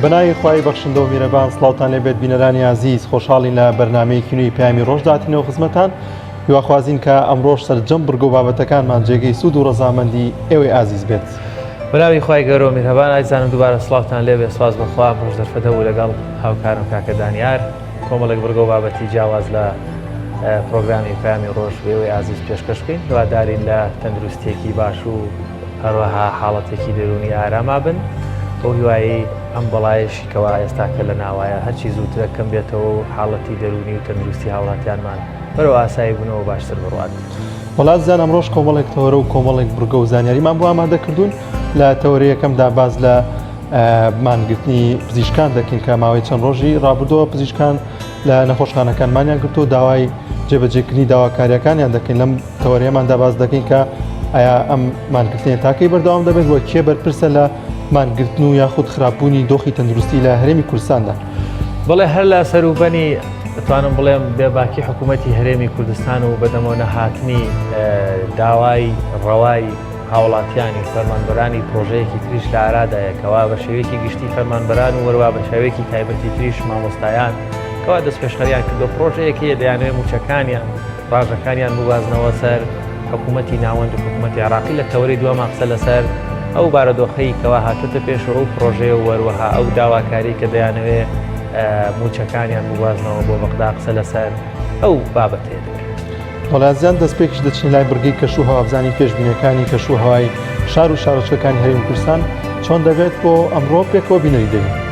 بەناوی خوای بەخشندە و میرەبان سڵاوتان لێبێت بینەرانی ئازیز خۆشحاڵین لە بەرنمەیەکی نوێی پەیامی ڕۆژ داتینەوە خزمەتان هیواخوازین کە ئەمڕۆش سەرجەم بڕگە و بابەتەکانمان جێگەی سوود و ڕەزامەندی ئێوەی ئازیز بێت. بەناوی خوای گەورە و میرهەبان ئازیزانم دووبارە سڵاوتان لێبێ سوپاس بۆ خوا ئەمڕۆش دەرفەت هەبوو لەگەڵ هاوکارم کاکە دانیار کۆمەڵێک بڕگە و بابەتی جیاواز لە پرۆگرامی پەیامی ڕۆژ بۆ ئێوەی ئازیز پێشکەش بکەین هیوادارین لە تەندروستیەکی باش و هەروەها حاڵەتێکی دەروونی ئاراما بن بەو هیوایەی ئەم بەڵایەشی کەوا ئێستاکە لە ناوایە هەرچی زووترە کەم بێتەوە و حاڵەتی دەروونی و تەندروستی هاوڵاتیانمان بەرەو ئاسایی بوونەوە باشتر بڕوات. وەڵا ئازیزان ئەمڕۆش کۆمەڵێک تەوەرە و کۆمەڵێک بڕگە و زانیاریمان بۆ ئامادە کردوون لە تەوەرە یەکەمدا باس لە مانگرتنی پزیشکان دەکەین کە ماوەی چەند ڕۆژی ڕابردووە پزیشکان لە نەخۆشخانەکان مانیان گرتووە داوای جێبەجێکردنی داواکاریەکانیان دەکەین لەم تەوەرەیەماندا باس دەکەین کە ئایا ئەم مانگرتنە تاکەی بەردەوام دەبێت و کێ بەرپرسە لە مانگرتن و یاخود خراپبوونی دۆخی تەندروستی لە هەرێمی کوردستاندا. بەڵێ هەر لە سەروبەنی دەتوانم بڵێم بێباکی حکوومەتی هەرێمی کوردستان و بەدەمەوە نەهاتنی داوای ڕەوای هاوڵاتیانی فەرمانبەرانی پرۆژەیەکی تریش لە ئارادایە کەوا بە شێوەیەکی گشتی فەرمانبەران و وەروا بە شێوەیەکی تایبەتی تریش مامۆستایان کەوا دەستپێشخەریان کردو پرۆژەیەک هەیە دەیانەوێت مووچەکانیان ڕاژەکانیان بگوازنەوە سەر حکوومەتی ناوەند و حکوومەتی عێراقی لە تەوەرەی دووەمان قسە لەسەر ئەو بارودۆخەی کەوا هاتووەتە پێش و ئەو پرۆژەیە و وەروەها ئەو داواکاری کە دەیانەوێ مووچەکانیان بگوازنەوە بۆ بەغدا قسە لەسەر ئەو بابەتەیە دەکەین. وەڵازیان دەستپێکیش دەچینە لای بڕگەی کەش و هەوا بزانین پێشبینیەکانی کەش و هەوای شار و شارۆچکەکانی هەرێمی کوردستان چۆن دەبێت بۆ ئەمڕۆ پێکەوە بینەری دەبین.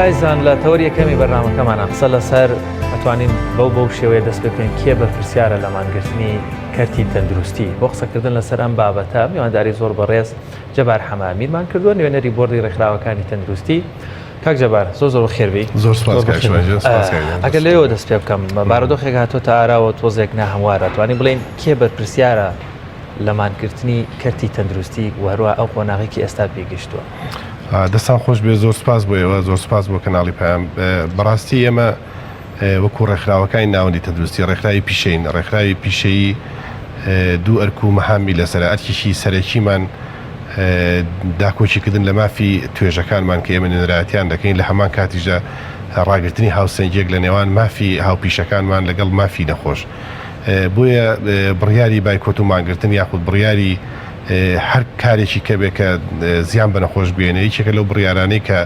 ئازیزان لە تەوەری یەکەمی بەرنامەکەمانە قسە لەسەر ئەتوانین بەو بەو شێوەیە دەست پێ بکەین کێ بەرپرسیارە لە مانگرتنی کەرتی تەندروستی بۆ قسەکردن لەسەر ئەم بابەتە میوانداری زۆر بەڕێز جەبار حەمامیرمان کردووە نوێنەری بۆردی ڕێکخراوەکانی تەندروستی کاک جەبار زۆر زۆر بەخێربێی. زۆر سپاس کاک شوان گیان، سپاس کاک گیان. ئەگەر لەوێوە دەست پێ بکەم بارودۆخێک هاتۆتە ئاراوە تۆزێک ناهەموارە توانین بڵێین کێ بەرپرسیارە لە مانگرتنی کەرتی تەندروستی و هەروەها ئەو قۆناغەی کە ئێستا پێی گەیشتووە؟ دەستان خۆش بێ زۆر سپاس بۆ ئێوە زۆر سپاس بۆ کەناڵی پەیام بەڕاستی ئێمە وەکو ڕێکخراوەکانی ناوەندی تەندروستی ڕێکخراوی پیشەین ڕێکخراوی پیشەیی دوو ئەرک و مەهامی لەسەرە ئەرکێکی سەرەکیمان داکۆکیکردن لە مافی توێژەکانمان کە ئێمە نوێنەرایەتیان دەکەین، لە هەمان کاتیشدا ڕاگرتنی هاوسەنگییەک لە نێوان مافی هاوپیشەکانمان لەگەڵ مافی نەخۆش. بۆیە بڕیاری بایکۆت و مانگرتن یاخود بڕیاری هەر کارێکی کە بێ کە زیان بە نەخۆش بگەیەنێ یەکێکە لەو بڕیارانەی کە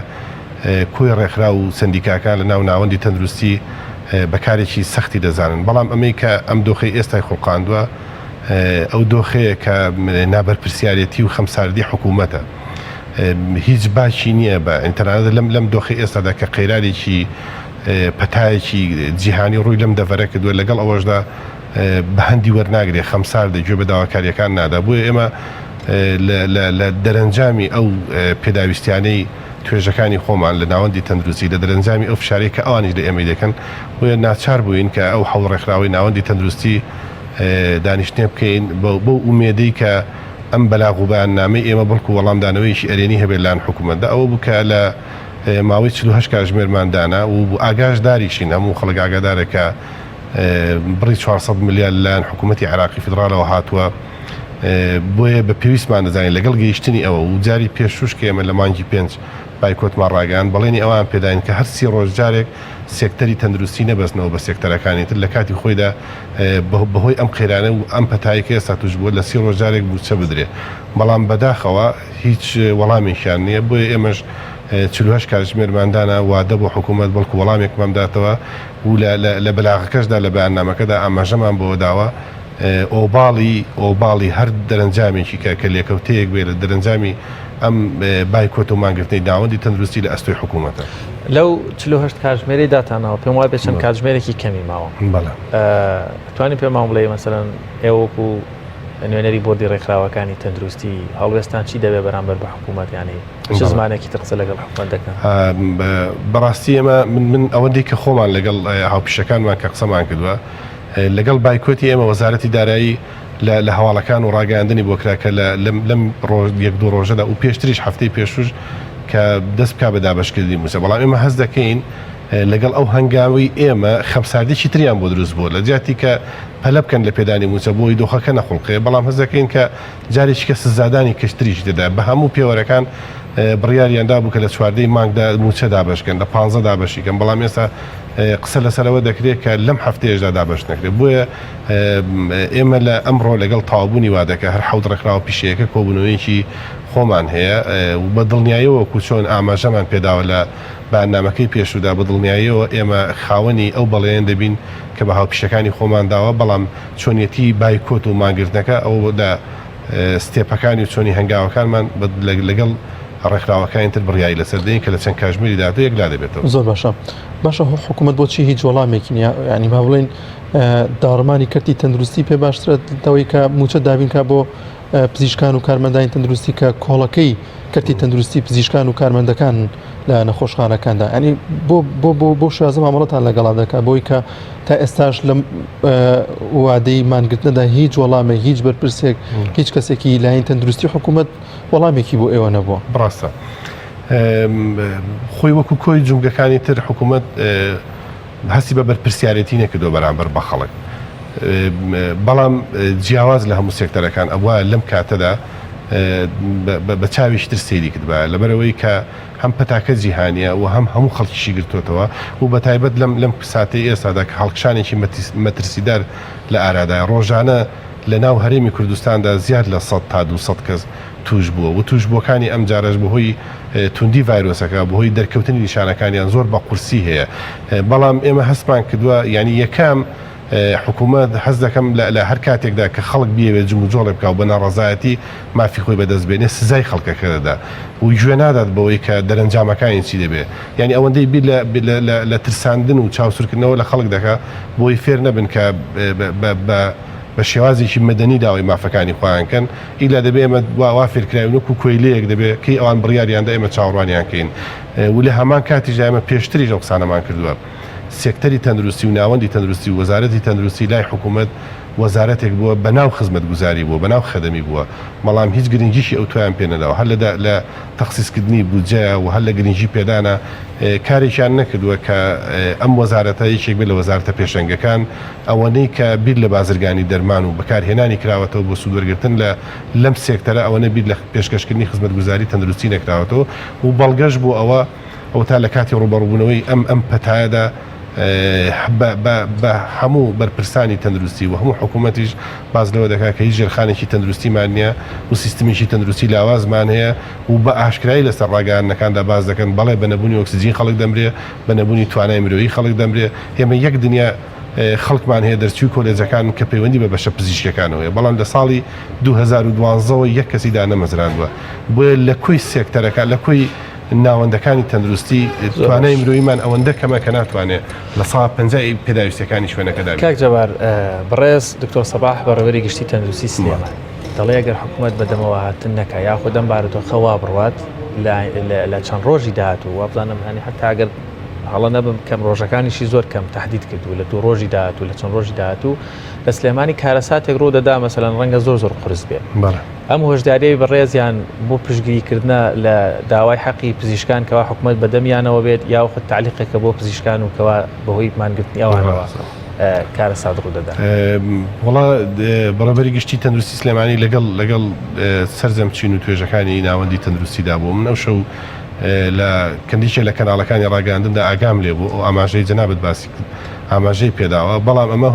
کۆی ڕێکخراو و سەندیکاکان لە ناو ناوەندی تەندروستی بە کارێکی سەختی دەزانن. بەڵام ئەمەی کە ئەم دۆخەی ئێستای خوڵقاندوە، ئەو دۆخەیە کە نابەرپرسیارێتی و خەمساردی حکوومەتە. هیچ باکی نییە بە تەنانەت لەم لەم دۆخەی ئێستادا کە قەیرانێکی پەتایەکی جیهانی ڕووی لەم دەڤەرە کردووە لەگەڵ ئەوەشدا بە هەندی وەرناگرێ خەمساردە گوێ بە داواکارییەکان نادا بۆیە ئێمە لە دەرەنجامی ئەو پێداویستیانەی توێژەکانی خۆمان لە ناوەندی تەندروستی لە دەرەنجامی ئەو فشارەی کە ئەوانیش لە ئێمەی دەکەن بۆیە ناچار بووین کە ئەو حەوت ڕێکخراوەی ناوەندی تەندروستی دانیشتنێ بکەین بەو ئومێدەی کە ئەم بەلاغ و بەیاننامەی ئێمە بەڵکو وەڵامدانەوەیەکی ئەرێنی هەبێت لەلایەن حکومەتدا ئەوە بوو کە لە ماوەی 48 کاژمێرمان دانا و ئاگاشداریشین هەموو خەڵک ئاگادارە کە بڕی 400 ملیار لەلایەن حکوومەتی عێراقی فیدراڵەوە هاتووە بۆیە بە پێویستمان دەزانین لەگەڵ گەیشتنی ئەوە و جاری پێشوش کە ئێمە لە مانگی پێنج بایکۆتمان ڕاگەیاند بەڵێنی ئەوان پێداین کە هەر سی ڕۆژ جارێک سێکتەری تەندروستی نەبەستنەوە بە سێکتەرەکانی تر لە کاتی خۆیدا بەهۆی ئەم قەیرانە و ئەم پەتایەی کە ئێستا توش بووە لە سی ڕۆژ جارێک مووچە بدرێ بەڵام بەداخەوە هیچ وەڵامێکیان نییە بۆیە ئێمەش 48 کاتژمێرمان دانا وادە بۆ حکوومەت بەڵکو وەڵامێکمان بداتەوە و لە بەلاغەکەشدا لە بەیاننامەکەدا ئاماژەمان بەوە داوە ئۆباڵی ئۆباڵی هەر دەرەنجامێکی کە کە لێکەوتەیەک بێ لە دەرەنجامی ئەم بایکۆت و مانگرتنەی ناوەندی تەندروستی لە ئەستۆی حکوومەتە. لەو 48 کاتژمێرەی داتانەوە پێم وابێ چەند کاتژمێرێکی کەمی ماوە. بەڵێ. ئەتوانی پێمان بڵێی مەسەلەن ئێوە وەکو نوێنەری بۆردی ڕێکخراوەکانی تەندروستی هەڵوێستان چی دەبێ بەرامبەر بە حکوومەت یانی چ زمانێکی تر قسە لەگەڵ حکوومەت دەکەن؟ بەڕاستی ئێمە من من ئەوەندەی کە خۆمان لەگەڵ هاوپیشەکانمان کە قسەمان کردووە لەگەڵ بایکۆتی ئێمە وەزارەتی دارایی لە لە هەواڵەکان و ڕاگەیاندنی بۆ کرا کە لە لەم لەم ڕۆژ یەک دوو ڕۆژەدا و پێشتریش هەفتەی پێشووش کە دەست بکا بە دابەشکردنی مووچە بەڵام ئێمە هەست دەکەین لەگەڵ ئەو هەنگاوی ئێمە خەمساردیی تریان بۆ دروست بووە لە جیاتی کە پەلە بکەن لە پێدانی مووچە بۆی دۆخەکە نەخوڵقێ بەڵام هەست دەکەین کە جارێکی کە سزادانی کەشتریش تێدا بە هەموو پێوەرەکان بڕیاریان دابوو کە لە چواردەی مانگدا مووچە دابەشکەن لە پانزە دابەشیکەن بەڵام ئێستا قسە لەسەر ئەوە دەکرێت کە لەم هەفتەیەشدا دابەش نەکرێت بۆیە ئێمە لە ئەمڕۆ لەگەڵ تەواوبوونی وادەکە هەر حەوت ڕێکخراوە پیشەیەکە کۆبوونەوەیەکی خۆمان هەیە و بە دڵنیاییەوە وەکو چۆن ئاماژەمان پێداوە لە بەیاننامەکەی پێشوودا بە دڵنیاییەوە ئێمە خاوەنی ئەو بەڵێنە دەبین کە بە هاوپیشەکانی خۆمان داوە بەڵام چۆنیەتی بایکۆت و مانگرتنەکە ئەوە لە ستێپەکانی و چۆنی هەنگاوەکانمان لەگەڵ ڕێکخراوەکانی تر بڕیاری لەسەر دەین کە لە چەند کاژمێری داهاتوو یەکلا دەبێتەوە. زۆر باشە باشە حکوومەت بۆچی هیچ وەڵامێکی نییە ینی با بڵێین داڕمانی کەرتی تەندروستی پێ باشترە لەوەی کە مووچە دابین کا بۆ پزیشکان و کارمەندانی تەندروستی کە کۆڵەکەی کەرتی تەندروستی پزیشکان و کارمەندەکان لە نەخۆشخانەکاندا ینی بۆ بۆ بۆ بۆ شازە مامەڵەتان لەگەڵا دەکات بۆی کە تا ئێستاش لەم وادەی مانگرتنەدا هیچ وەڵامێک هیچ بەرپرسێک هیچ کەسێکی لاین تەندروستی حکوومەت وەڵامێکی بۆ ئێوە نەبووە. ڕاستە خۆی وەکو کۆی جومگەکانی تر حکوومەت هەستی بە بەرپرسیارێتی نەکردووە بەرامبەر بە خەڵک بەڵام جیاواز لە هەموو سێکتەرەکان ئەوە لەم کاتەدا بە چاوێکی تر سەیری کردبایە لەبەرئەوەی کە هەم پەتاکە جیهانیە و هەم هەموو خەڵکیشی گرتۆتەوە و بە تایبەت لەم لەم ساتەی ئێستادا کە هەڵکشانێکی مەترسیدار لە ئارادایە ڕۆژانە لە ناو هەرێمی کوردستاندا زیاد لە 100 تا 200 کەس توش بووە و توشبووەکانی ئەمجارەش بەهۆی توندی ڤایرۆسەکە بەهۆی دەرکەوتنی نیشانەکانیان زۆر بە قورسی هەیە بەڵام ئێمە هەستمان کردووە یانی یەکەم. حکوومەت حەز دەکەم لە هەر کاتێکدا کە خەڵک بیەوێت جموجۆڵێ بکا و بە ناڕەزایەتی مافی خۆی بەدەست بێنێ سزای خەڵکەکە دەدا و گوێ نادات بەوەی کە دەرەنجامەکانی چی دەبێ یانی ئەوەندەی بیر لە ترساندن و چاوسورکردنەوە لە خەڵک دەکا بۆی فێر نەبن کە بە شێوازێکی مەدەنی داوای مافەکانی خۆیان کەن ئیلا دەبێ ئێمە وا فێرکراوین وەکو کۆیلەیەک دەبێ کەی ئەوان بڕیاریان دا ئێمە چاوەڕوانیان کەین و لە هەمان کاتیشدا ئێمە پێشتریش ئەو قسانەمان کردووە سێکتەری تەندروستی و ناوەندی تەندروستی و وەزارەتی تەندروستی لای حکوومەت وەزارەتێک بووە بەناو خزمەتگوزاری بووە، بەناو خەدەمی بووە، بەڵام هیچ گرنگیی ئەوتۆیان پێ نەداوە، هەر لە تەخسیسکردنی بودجەیە و هەر لە گرنگی پێدانە کارێکیان نەکردووە کە ئەم وەزارەتە یەکێک بێت لە وەزارەتە پێشەنگەکان، ئەوەنەی کە بیر لە بازرگانی دەرمان و بەکارهێنانی کراوەتەوە بۆ سوودوەرگرتن لە لەم سێکتەرە ئەوەنە بیر لە پێشکەشکردنی خزمەتگوزاری تەندروستی نەکراوەتەوە و بەڵگەش بۆ ئەوە ئەوەتا لە کاتی ڕووبەڕووبوونەوەی ئەم ئەم پەتایەدا بە هەموو بەرپرسانی تەندروستی و هەموو حکوومەتیش باس لەوە دەکات کە هیچ ژێرخانێکی تەندروستیمان نییە و سیستمێکی تەندروستی لاوازمان هەیە و بە ئاشکرایی لەسەر ڕاگەیاندنەکاندا باس دەکەن بەڵێ بە نەبوونی ئۆکسجین خەڵک دەمرێ، بە نەبوونی توانای مرۆیی خەڵک دەمرێ. ئێمە یەک دنیا خەڵکمان هەیە دەرچووی کۆلێجەکانن کە پەیوەندی بە بەشە پزیشکیەکانەوە هەیە، بەڵام لە ساڵی 2012 ەوە یەک کەسی دانەمەزراندووە. بۆیە لە کۆی سێکتەرەکان، لە کۆی ناوەندەکانی تەندروستی توانای مرۆییمان ئەوەندە کەمە کە ناتوانێت 50% ی پێداویستیەکانی شوێنەکە دابین. کاک جەبار، بەڕێز دکتۆر سەباح بەڕێوەبەری گشتی تەندروستی سلێمانی دەڵێ ئەگەر حکوومەت بە دەمەوە هاتن نەکا یاخود ئەم بارودۆخە وا بڕوات لە چەند ڕۆژی داهاتوو وابزانم هەنی حتا ئەگەر هەڵە نەبم کەم ڕۆژەکانیشی زۆر کەم تهدید کردوو لە دوو ڕۆژی داهاتوو لە چەند ڕۆژی داهاتوو لە سلێمانی کارەساتێک ڕوو دەدا مەسەلەن ڕەنگە زۆر زۆر قورس بێ. ئەم هۆشداریەی بەڕێزیان بۆ پشتگیری کردنە لە داوای حەقی پزیشکان کەوا حکومەت بەدەمیانەوە بێت یاخود تەعلیقێکە بۆ پزیشکان و کەوا بەهۆی مانگرتنی ئەوانەوە کارەسات ڕوودەدا؟ وەڵا بەڕێوەبەری گشتی تەندروستی سلێمانی لەگەڵ لەگەڵ سەرجەم چین و توێژەکانی ناوەندی تەندروستیدا بوو من ئەو شەو لە کەندیکێ لە کەناڵەکانی ڕاگەیاندندا ئاگام لێ بوو ئەو ئاماژەی جەنابت باسی کرد ئاماژەی پێداوە بەڵام ئەمە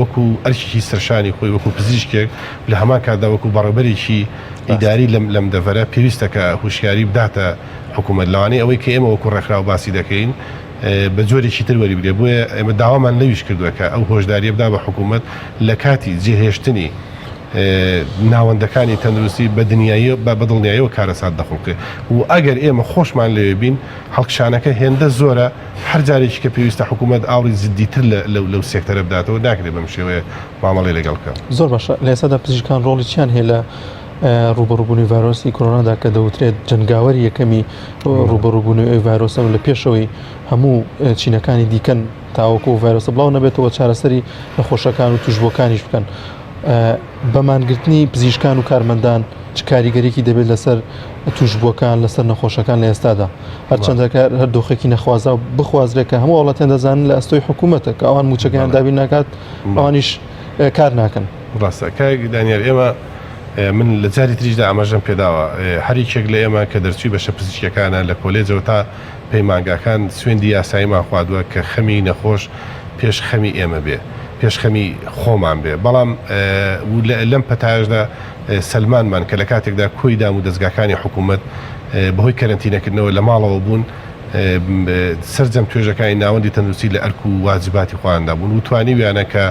وەکو ئەرکێکی سەرشانی خۆی وەکو پزیشکێک لە هەمان کاتدا وەکو بەڕێوبەرێکی ئیداری لەم لەم دەڤەرە پێویستە کە هوشیاری بداتە حکوومەت لەوانەیە ئەوەی کە ئێمە وەکو ڕێکخراو باسی دەکەین بە جۆرێکی تر وەریبگرێ بۆیە ئێمە داوامان لەویش کردووە کە ئەو هۆشداریە بدا بە حکوومەت لە کاتی جێهێشتنی ناوەندەکانی تەندروستی بە دنیایی بە دڵنیایەوە کارەسات دەخوڵقێ و ئەگەر ئێمە خۆشمان لەوێ بین هەڵکشانەکە هێندە زۆرە هەر جارێکی کە پێویستە حکوومەت ئاوڕی جدیتر لەو سێکتەرە بداتەوە ناکرێت بەم شێوەیە مامەڵەی لەگەڵ بکە. زۆر باشە لە ئێستادا پزیشکان ڕۆڵی چیان هەیە لە ڕووبەڕووبوونەوەی ڤایرۆسی کۆرۆنادا کە دەوترێت جەنگاوەری یەکەمی ڕووبەڕووبوونەوەی ئەو ڤایرۆسە و لە پێشەوەی هەموو چینەکانی دیکەن تاوەکو ڤایرۆسە بڵاو نەبێتەوە چارەسەری نەخۆشەکان و توشبووەکانیش بکەن. بە مانگرتنی پزیشکان و کارمەندان چ کاریگەریی دەبێت لەسەر توشبووەکان لەسەر نەخۆشەکان لە ئێستادا هەرچەندە هەر دۆخێکی نەخوازا و بخوازرێت کە هەموو وڵاتیان دەزانن لە ئەستۆی حکوومەتە کە ئەوان موچەکەیان دابین ناکات ئەوانیش کار ناکەن. ڕاستە کاک دانیار ئێمە من لە جاری تریشدا ئاماژەم پێداوە هەر یەکێک لە ئێمە کە دەرچووی بەشە پزیشکیەکانە لە کۆلێجەوە تا پەیمانگاکان سوێندی یاساییمان خواردووە کە خەمی نەخۆش پێش خەمی ئێمە بێ پێش خەمی خۆمان بێ بەڵام لەم پەتایەشدا سەلمانمان کە لە کاتێکدا کۆی دام و دەزگاکانی حکوومەت بەهۆی کەرەنتینەکردنەوە لە ماڵەوە بوون سەرجەم توێژەکانی ناوەندی تەندروستی لە ئەرک و واجباتی خۆیاندا بوون و توانیویانە کە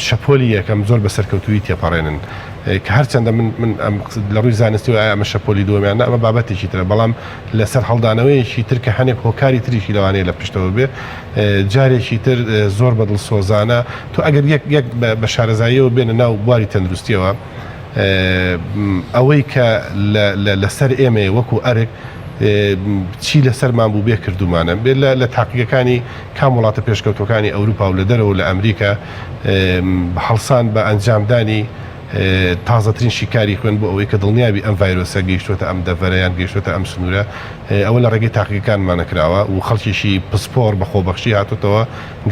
شەپۆلی یەکەم زۆر بە سەرکەوتوویی تێپەڕێنن کە هەرچەندە من من لە ڕووی زانستی و ئایا ئەمە شەپۆلی دووەمیان نا ئەمە بابەتێکی ترە بەڵام لەسەر هەڵدانەوەیەکی تر کە هەنێک هۆکاری تریشی لەوانەیە لە پشتەوە بێ جارێکی تر زۆر بە دڵسۆزانە تۆ ئەگەر یەک یەک بە شارەزاییەوە بێنە ناو بواری تەندروستیەوە ئەوەی کە لەسەر ئێمەیە وەکو ئەرک چی لەسەرمان بوو بێ کردومانە بێت لە تاقیگەکانی کام وڵاتە پێشکەوتوەکانی ئەوروپا و لە دەرەوە لە ئەمریکا هەڵسان بە ئەنجامدانی تازەترین شیکاری خوێن بۆ ئەوەی کە دڵنیابی ئەم ڤایرۆسە گەیشتووەتە ئەم دەڤەرە یان گەیشتووەتە ئەم سنوورە، ئەوە لە ڕێگەی تاقیگەکانمانە کراوە و خەڵکێکی پسپۆڕ بە خۆبەخشی هاتۆتەوە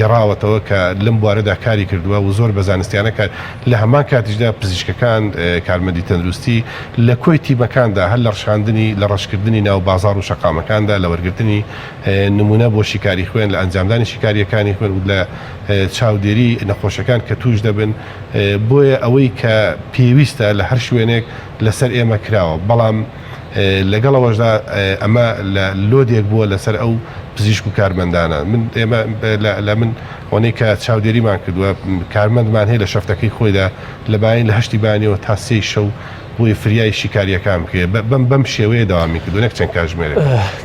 گەڕاوەتەوە کە لەم بوارەدا کاری کردووە و زۆر بە زانستیانە کار لە هەمان کاتیشدا پزیشکەکان کارمەندی تەندروستی لە کۆی تیمەکاندا هەر لە ڕشاندنی لە ڕەشکردنی ناو بازاڕ و شەقامەکاندا لە وەرگرتنی نمونە بۆ شیکاری خوێن لە ئەنجامدانی شیکارییەکانی خوێن و لە چاودێری نەخۆشەکان کە تووش دەبن بۆیە ئەوەی کە پێویستە لە هەر شوێنێک لەسەر ئێمە کراوە، بەڵام لەگەڵ ئەوەشدا ئەمە لە load ێک بووە لەسەر ئەو پزیشک و کارمەندانە من ئێمە لە من ئەوەنەی کە چاودێریمان کردووە کارمەندمان هەیە لە shift ەکەی خۆیدا لە بەیانی لە هەشتی بەیانیەوە تا سێی شەو بۆیە فریای شیکارییەکان بکەوێت بەم بەم شێوەیە دەوامی کردووە نەک چەند کاژمێرێک.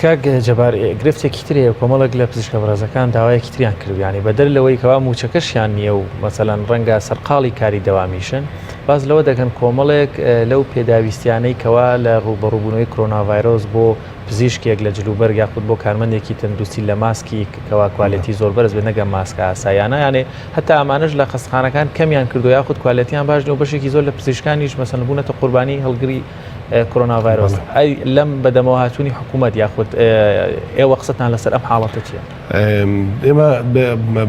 کاک جەبار گرفتێکی تر هەیە کۆمەڵێک لە پزیشکە بەڕێزەکان داوایەکی تریان کردووە یانی بەدەر لەوەی کەوا مووچەکەشیان نییە و مەسەلەن ڕەنگە سەرقاڵی کاری دەوامیشن باس لەوە دەکەن کۆمەڵێک لەو پێداویستیانەی کەوا لە ڕووبەڕووبوونەوەی کۆرۆنا ڤایرۆس بۆ پزیشکێک لە جلوبەرگ یاخود بۆ کارمەندێکی تەندروستی لە ماسکی کەوا quality زۆر بەرز بێت نەگە ماسکە ئاساییانە یانێ هەتا ئەمانەش لە خەستخانەکان کەمیان کردو یاخود quality یان باش نیە و بەشێکی زۆر لە پزیشکانیش مەسەن بوونەتە قوربانی هەڵگری کۆرۆنا ڤایرۆس ئەی لەم بەدەمەوە هاتوونی حکوومەت یاخود ئێوە قسەتان لەسەر ئەم حاڵەتە چییە؟ ئێمە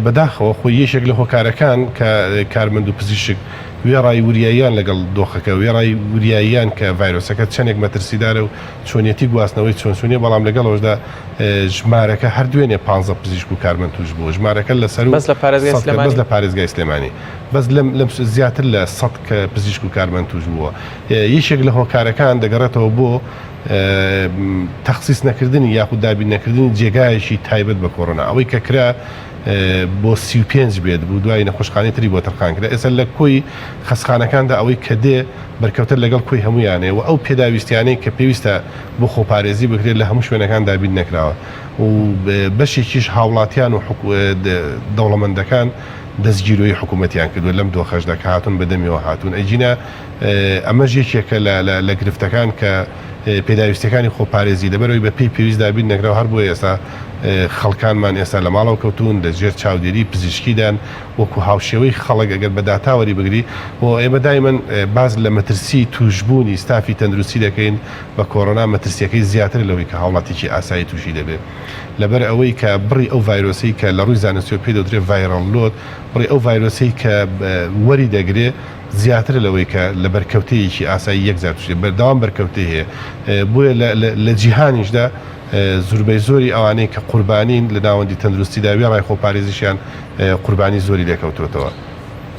بەداخەوە خۆی یەکێک لە هۆکارەکان کە کارمەند و پزیشک وێڕای وریاییان لەگەڵ دۆخەکە وێڕای وریاییان کە ڤایرۆسەکە چەندێک مەترسیدارە و چۆنیەتی گواستنەوەی چۆن چونیە بەڵام لەگەڵ ئەوەشدا ژمارەکە هەر دوێنێ 15 پزیشک و کارمەند توش بووە ژمارەکە لە سەروو بەس لە پارێزگای سلێمانی بەس لە پارێزگای سلێمانی بەس لەم لەم زیاتر لە 100 کە پزیشک و کارمەند توش بووە یەکێک لە هۆکارەکان دەگەڕێتەوە بۆ تەخسیس نەکردنی یاخود دابین نەکردنی جێگایەکی تایبەت بە کۆرۆنا ئەوەی کە کرا بۆ 35 bed بوو دوای نەخۆشخانەی تری بۆ تەرخان کرا ئێستا لە کۆی خەستخانەکاندا ئەوەی کە دێ بەرکەوتە لەگەڵ کۆی هەموویانەیە و ئەو پێداویستیانەی کە پێویستە بۆ خۆپارێزی بکرێت لە هەموو شوێنەکان دابین نەکراوە و بەشێکیش هاوڵاتیان و دەوڵەمەندەکان دەستگیرۆیی حکوومەتیان کردووە لەم دۆخەشدا کە هاتوون بە دەمیەوە هاتوون ئەگینا ئەمەش یەکێکە لە گرفتەکان کە پێداویستیەکانی خۆپارێزی لەبەرئەوەی بە پێی پێویست دابین نەکراوە هەر بۆیە ئێستا خەڵکانمان ئێستا لە ماڵەوە کەوتوون لە ژێر چاودێری پزیشکیدان وەکو هاوشێوەی خەڵک ئەگەر بە داتا وەری بگری و ئێمە دایمەن باس لە مەترسی تووشبوونی ستافی تەندروستی دەکەین بە کۆرۆنا مەترسیەکەی زیاترە لەوەی کە هاوڵاتیکی ئاسایی تووشی دەبێت لەبەر ئەوەی کە بڕی ئەو ڤایرۆسەی کە لە ڕووی زانستیەوە پێی دەوترێت viral load بڕی ئەو ڤایرۆسەی کە وەری دەگرێ زیاترە لەوەی کە لە بەرکەوتەیەکی ئاسایی یەک جار تووشی بەردەوام بەرکەوتەی هەیە بۆیە لە جیهانیشدا زوربەی زۆری ئەوانەی کە قوربانین لە ناوەندی تەندروستیدا وێڕای خۆپارێزیشیان قوربانی زۆری لێکەوتووەتەوە.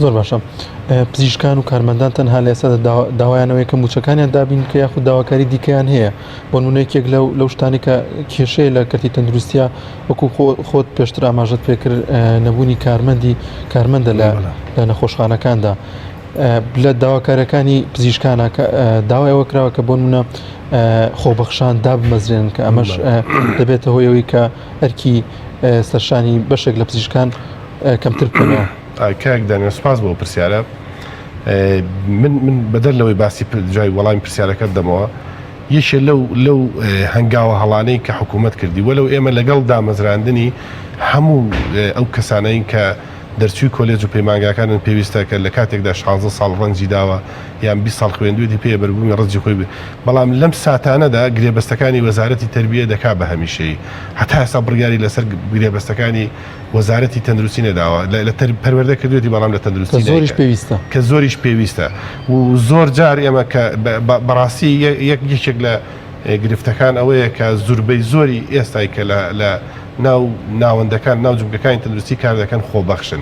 زۆر باشە پزیشکان و کارمەندان تەنها لە ئێستادا داوایان ئەوەیە کە مووچەکانیان دابین بکە یاخود داواکاری دیکەیان هەیە بۆ نمونە یەکێک لەو لەو شتانەی کە کێشەیە لە کەرتی تەندروستیە وەکو خۆت پێشتر ئاماژەت پێکرد نەبوونی کارمەندی کارمەندە لە لە نەخۆشخانەکاندا لە داواکارەکانی پزیشکانە کە داوای ئەوە کراوە کە بۆ نمونە خۆبەخشان دابمەزرێن کە ئەمەش دەبێتە هۆی ئەوەی کە ئەرکی سەرشانی بەشێک لە پزیشکان کەمتر بکەنەوە. کاک دانیال سوپاس بۆ پرسیارە من من بەدەر لەوەی باسی جای وەڵامی پرسیارەکەت دەمەوە یەکێ لەو لەو هەنگاوە هەڵانەی کە حکوومەت کردی وەلو ئێمە لەگەڵ دامەزراندنی هەموو ئەو کەسانەین کە دەرچووی کۆلێج و پەیمانگاکانن پێویستە کە لە کاتێکدا 16 ساڵ ڕەنجی داوە یان 20 ساڵ خوێندوێتی پێ بەربوومی ڕەنجی خۆی بێ بەڵام لەم ساتانەدا گرێبەستەکانی وەزارەتی تەربیە دەکا بە هەمیشەیی هەتا ئێستا بڕیاری لەسەر گرێبەستەکانی وەزارەتی تەندروستی نەداوە لە پەروەردە کردوێتی بەڵام لە تەندروستی زۆریش پێویستە کە زۆریش پێویستە و زۆر جار ئێمە کە بەڕاستی یەک یەکێک لە گرفتەکان ئەوەیە کە زوربەی زۆری ئێستای کە لە ناو ناوەندەکان ناو جومگەکانی تەندروستی کار دەکەن خۆبەخشن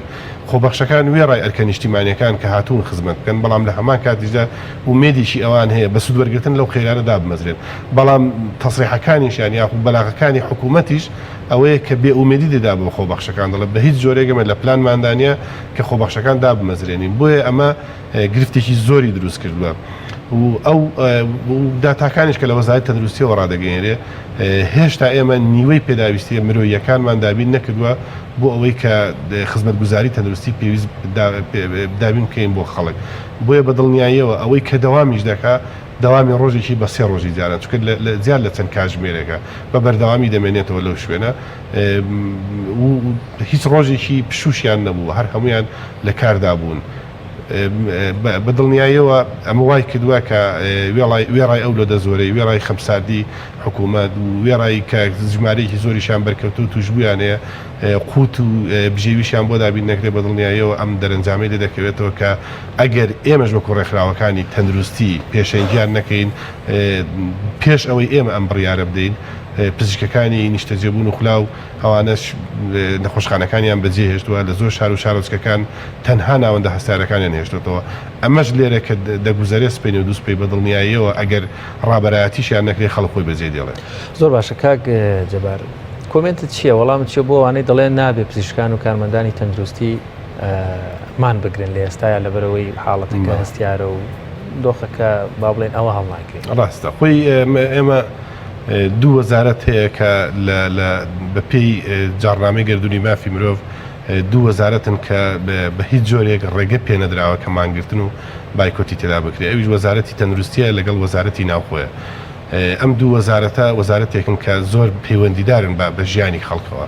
خۆبەخشەکان وێڕای ئەرکە نیشتیمانیەکان کە هاتوون خزمەت بکەن بەڵام لە هەمان کاتیشدا ئومێدێکی ئەوان هەیە بە سوود وەرگرتن لەو قەیرانە دابمەزرێن بەڵام تەسریحەکانیشیان یاخود بەلاغەکانی حکوومەتیش ئەوەیە کە بێ ئومێدی دەدا بۆ خۆبەخشەکان دەڵێ بە هیچ جۆرێک ئێمە لە پلانماندا نییە کە خۆبەخشەکان دابمەزرێنین بۆیە ئەمە گرفتێکی زۆری دروست کردووە و ئەو داتاکانیش کە لە وەزارەتی تەندروستیەوە ڕادەگەیەنرێ هێشتا ئێمە نیوەی پێداویستیە مرۆییەکانمان دابین نەکردووە بۆ ئەوەی کە خزمەتگوزاری تەندروستی پێویست دابین بکەین بۆ خەڵک بۆیە بە دڵنیاییەوە ئەوەی کە دەوامیش دەکا دەوامی ڕۆژێکی بە سێ ڕۆژی جاران چونکە زیاد لە چەند کاتژمێرێکە بە بەردەوامی دەمێنێتەوە لەو شوێنە و هیچ ڕۆژێکی پشووشیان نەبوو هەر هەمویان لە کاردا بوون. بە دڵنیاییەوە ئەمە وای کردووە کە وێڕای ئەو load ە زۆرەی، وێڕای خەمساردی حکوومەت و وێڕای کە ژمارەیەکی زۆریشیان بەرکەوتوو و تووشبوویان هەیە، قوت و بژێویشیان بۆ دابین نەکرێت بە دڵنیاییەوە ئەم دەرەنجامەی لێ دەکەوێتەوە کە ئەگەر ئێمەش وەکو ڕێکخراوەکانی تەندروستی پێشەنگیان نەکەین پێش ئەوەی ئێمە ئەم بڕیارە بدەین پزیشکەکانی نیشتەجێبوون و خولاو ئەوانەش نەخۆشخانەکانیان بەجێهێشتووە لە زۆر شار و شارۆچکەکان تەنها ناوەندە هەستیارەکانیان هێشتۆتەوە ئەمەش لێرە کە دەگوزەرێ سپەینێ و دووسپەی بە دڵنیاییەوە ئەگەر ڕابەرایەتیشیان نەکرێ خەڵک خۆی بەجێ دێڵێ. زۆر باشە کاک جەبار کۆمێنتت چییە وەڵامت چییە بۆ ئەوانەی دەڵێن نابێ پزیشکان و کارمەندانی تەندروستی مان بگرن لە ئێستایا لەبەرەوەی حاڵەتەکە هەستیارە و دۆخەکە با بڵێن ئەوە هەڵناگرێت؟ ڕاستە خۆی ئێمە دوو وەزارەت هەیە کە بە پێی جاڕنامەی گەردوونی مافی مرۆڤ دوو وەزارەتن کە بە هیچ جۆرێک ڕێگە پێنەدراوە کە مانگرتن و بایکۆتی تێدا بکرێت ئەویش وەزارەتی تەندروستیە لەگەڵ وەزارەتی ناوخۆیە ئەم دوو وەزارەتە وەزارەتێکن کە زۆر پەیوەندیدارن بە بە ژیانی خەڵکەوە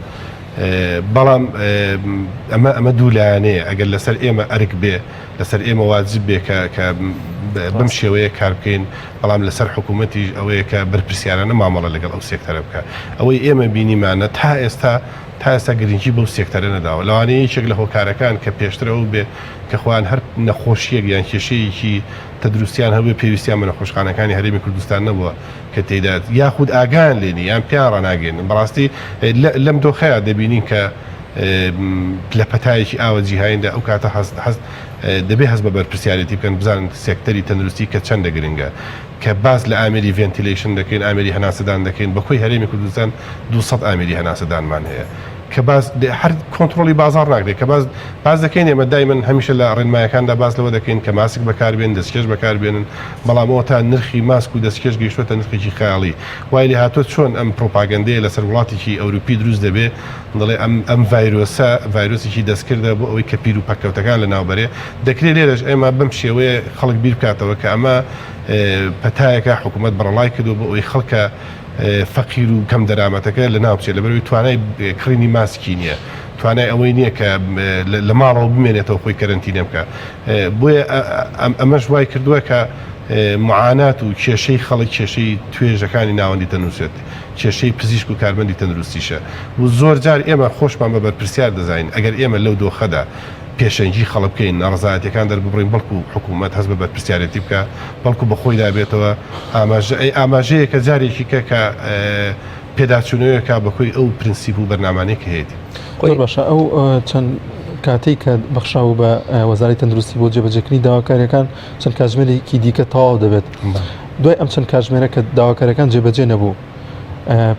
بەڵام ئەمە ئەمە دوو لایەنەیە ئەگەر لەسەر ئێمە ئەرک بێ لەسەر ئێمە واجب بێ کە کە بەم شێوەیە کار بکەین بەڵام لەسەر حکوومەتیش ئەوەیە کە بەرپرسیارانە مامەڵە لەگەڵ ئەو سێکتەرە بکە ئەوەی ئێمە بینیمانە تا ئێستا تا ئێستا گرنگی بەو سێکتەرە نەداوە لەوانەیە یەکێک لە هۆکارەکان کە پێشتر ئەو بێ کە خۆیان هەر نەخۆشیەک یان کێشەیەکی تەندروستیان هەبێ پێویستیان بە نەخۆشخانەکانی هەرێمی کوردستان نەبووە کە تێیدا یاخود ئاگایان لێ نیە یان پێیان ڕاناگەیەنن بەڕاستی لەم دۆخەیا دەبینین کە لە پەتایەکی ئاوە جیهانیدا ئەو کاتە هەست هەست دەبێ هەست بە بەرپرسیارێتی بکەن بزانن سێکتەری تەندروستی کە چەندە گرنگە کە باس لە ئامێری ventilation دەکەین ئامێری هەناسەدان دەکەین بە کۆی هەرێمی کوردستان 200 ئامێری هەناسەدانمان هەیە کە باس هەر کۆنترۆڵی بازاڕ ناکرێت کە باس باس دەکەین ئێمە دایمەن هەمیشە لە ڕێنمایەکاندا باس لەوە دەکەین کە ماسک بەکاربێن دەستکێش بەکاربێنن بەڵام ئەوە تا نرخی ماسک و دەستکێش گەیشتووەتە نرخێکی خەیاڵی وای لێ هاتووە چۆن ئەم پڕوپاگەندەیە لەسەر وڵاتێکی ئەوروپی دروست دەبێ دەڵێ ئەم ئەم ڤایرۆسە ڤایرۆسێکی دەستکردە بۆ ئەوەی کە پیر و پەککەوتەکان لەناو بەرێ دەکرێ لێرەش ئێمە بەم شێوەیە خەڵک بیر بکاتەوە کە ئەمە پەتایەکە حکوومەت بەڕەڵای کردووە بۆ ئەوەی خەڵکە فەقیر و کەم دەرامەتەکە لەناو بچێت لەبەرئەوەی توانای کڕینی ماسکی نییە توانای ئەوەی نییە کە لە ماڵەوە بمێنێتەوە خۆی کەرەنتینە بکە بۆیە ئەمەش وای کردووە کە معانات و کێشەی خەڵک کێشەی توێژەکانی ناوەندی تەندروستێت کێشەی پزیشک و کارمەندی تەندروستیشە و زۆر جار ئێمە خۆشمان بە بەرپرسیار دەزانین ئەگەر ئێمە لەو دۆخەدا پێشەنگی خەڵک بکەین، ناڕەزایەتیەکان دەرببڕین، بەڵکو حکومەت هەست بە بەرپرسیارێتی بکا، بەڵکو بە خۆیدا بێتەوە، ئاماژە ئاماژەیەکە جارێکی کە کە پێداچوونەوەیەکە بە کۆی ئەو پرنسیپ و بەرنامانەی کە هەیەتی. زۆر باشە ئەو چەند کاتەی کە بەخشاو بە وەزارەتی تەندروستی بۆ جێبەجێکردنی داواکاریەکان چەند کاتژمێرێکی دیکە تەواو دەبێت دوای ئەم چەند کاتژمێرە کە داواکاریەکان جێبەجێ نەبوو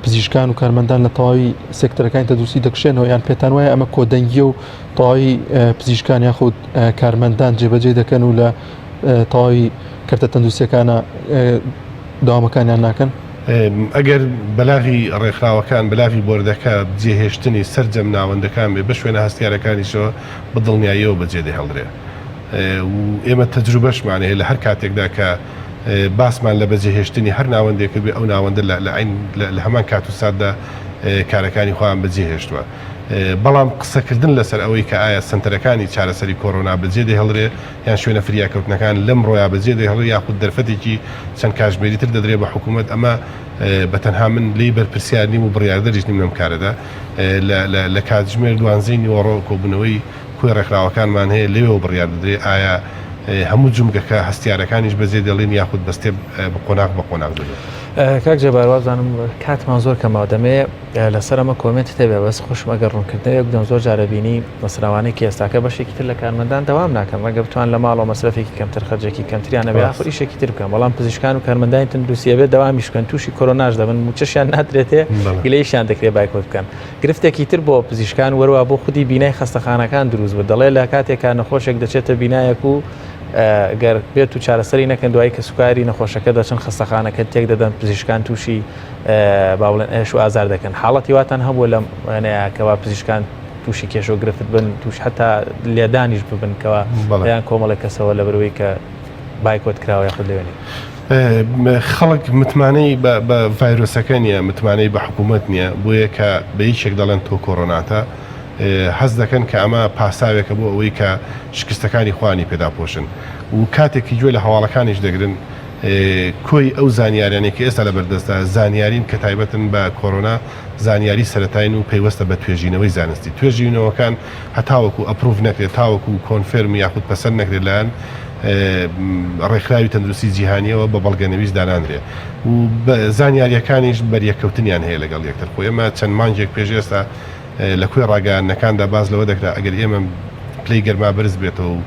پزیشکان و کارمەندان لە تەواوی سێکتەرەکانی تەندروستی دەکشێنەوە یان پێتان وایە ئەمە کۆدەنگیە و تەواوی پزیشکان یاخود کارمەندان جێبەجێ دەکەن و لە تەواوی کەرتە تەندروستیەکانە داوامەکانیان ناکەن؟ ئەگەر بەلاغی ڕێکخراوەکان، بەلاغی بۆردەکە جێهێشتنی سەرجەم ناوەندەکان بێ بە شوێنە هەستیارەکانیشەوە بە دڵنیاییەوە بەجێ دەهێڵدرێ و ئێمە تەجروبەشمان هەیە لە هەر کاتێکدا کە باسمان لە بەجێهێشتنی هەر ناوەندێک کردبێ ئەو ناوەندە لە هەمان کات و ساتدا کارەکانی خۆیان بەجێهێشتووە. بەڵام قسەکردن لەسەر ئەوەی کە ئایا سەنتەرەکانی چارەسەری کۆرۆنا بەجێ دەهێڵرێ یان شوێنە فریاکەوتنەکان لەمڕۆیا بەجێ دەهێڵرێ یاخود دەرفەتێکی چەند کاژمێری تر دەدرێ بە حکوومەت ئەمە بە تەنها من لێی بەرپرسیار نیم و بڕیاردەریش نیم لەم کارەدا لە کاتژمێر دوانزەی نیوەڕۆ کۆبوونەوەی کۆی ڕێکخراوەکانمان هەیە لەوێوە بڕیار دەدرێ ئایا هەموو جومگەکە هەستیارەکانیش بەجێ دێڵین یاخود بە step بە قۆناغ بە قۆناغ دەبێت. کاک جەبار وابزانم کاتمان زۆر کەمەوە دەمەوێ لەسەر ئەمە comment ت هەبێ بەس خۆشم ئەگەر ڕوونکردنەوەیەک بدەم زۆر جارە بینی مەسەلەن ئەوانەی کە ئێستاکە بەشێکی تر لە کارمەندان دەوام ناکەن ڕەنگە بتوان لە ماڵەوە مەسرەفێکی کەمتر خەرجێکی کەمتریان هەبێ یاخود ئیشێکی تر بکەن بەڵام پزیشکان و کارمەندانی تەندروستی ئەبێت دەوامیش بکەن تووشی کۆرۆناش دەبن مووچەشیان نادرێتێ گلەیشیان دەکرێت بایکۆت بکەن گرفتێکی تر بۆ پزیشکان وەروا بۆ خودی بینای خەستەخانەکان دروست بوو دەڵێ لە کاتێکا نەخۆشێک دەچێتە بینایەک و گەر بێت و چارەسەری نەکەن دوایی کەسوکاری نەخۆشەکە دەچن خەستەخانەکە تێک دەدەن پزیشکان تووشی با بڵێن ئێش و ئازار دەکەن حاڵەتی واتان هەبووە لەم کەوا پزیشکان تووشی کێشە و گرفت بن توش حتا لێدانیش ببن کەوا یان کۆمەڵێک کەسەوە لە بەروەی کە بایکۆت کراوە یاخود لەوێنی خەڵک متمانەی بە ڤایرۆسەکە نییە متمانەی بە حکوومەت نییە بۆیە کە بە یەکێک دەڵێن تۆ کۆرۆناتە هەست دەکەن کە ئەمە پاساوێکە بۆ ئەوەی کە شکستەکانی خۆیانی پێداپۆشن و کاتێکی گوێ لە هەواڵەکانیش دەگرن. کۆی ئەو زانیاریانەی کە ئێستا لەبەردەستە زانیارین کە تایبەتن بە کۆرۆنا، زانیاری سەرەتاین و پەیوەستە بە توێژینەوەی زانستی. توێژینەوەکان هەتاوەکو approve نەکرێت، تاوەکو confirm یاخود پەسەند نەکرێت لایەن ڕێکخراوی تەندروستی جیهانیەوە بە بەڵگەنەویست دانانرێ و زانیاریەکانیش بەریەککەوتنیان هەیە لەگەڵ یەکتر. خۆ ئێمە چەند مانگێک پێش ئێستا لە کۆی ڕاگەیاندنەکاندا باس لەوە دەکرا ئەگەر ئێمە پلەی گەرما بەرز بێتەوە و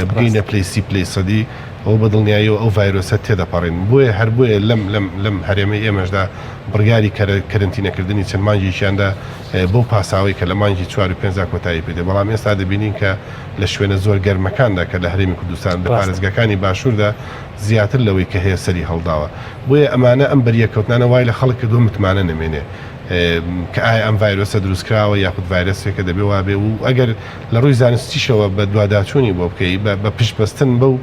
بگەینە پلەی سی پلەی سەدی ئەوە بە دڵنیاییەوە ئەو ڤایرۆسە تێدەپەڕین بۆیە هەر بۆیە لەم لەم لەم هەرێمەی ئێمەشدا بڕیاری کەرەنتینەکردنی چەند مانگێکیاندا بەو پاساوەی کە لە مانگی چوار و پێنجدا کۆتایی پێدێ بەڵام ئێستا دەبینین کە لە شوێنە زۆر گەرمەکاندا کە لە هەرێمی کوردستان لە پارێزگاکانی باشووردا زیاتر لەوەی کە هەیە سەری هەڵداوە بۆیە ئەمانە ئەم بەریەککەوتنانە وای لە خەڵک کردووە متمانە نەمێنێ کە ئایا ئەم ڤایرۆسە دروستکراوە یاخود ڤایرەسێکە دەبێ وابێ و ئەگەر لە ڕووی زانستیشەوە بەدواداچوونی بۆ بکەی بە پشتبەستن بەو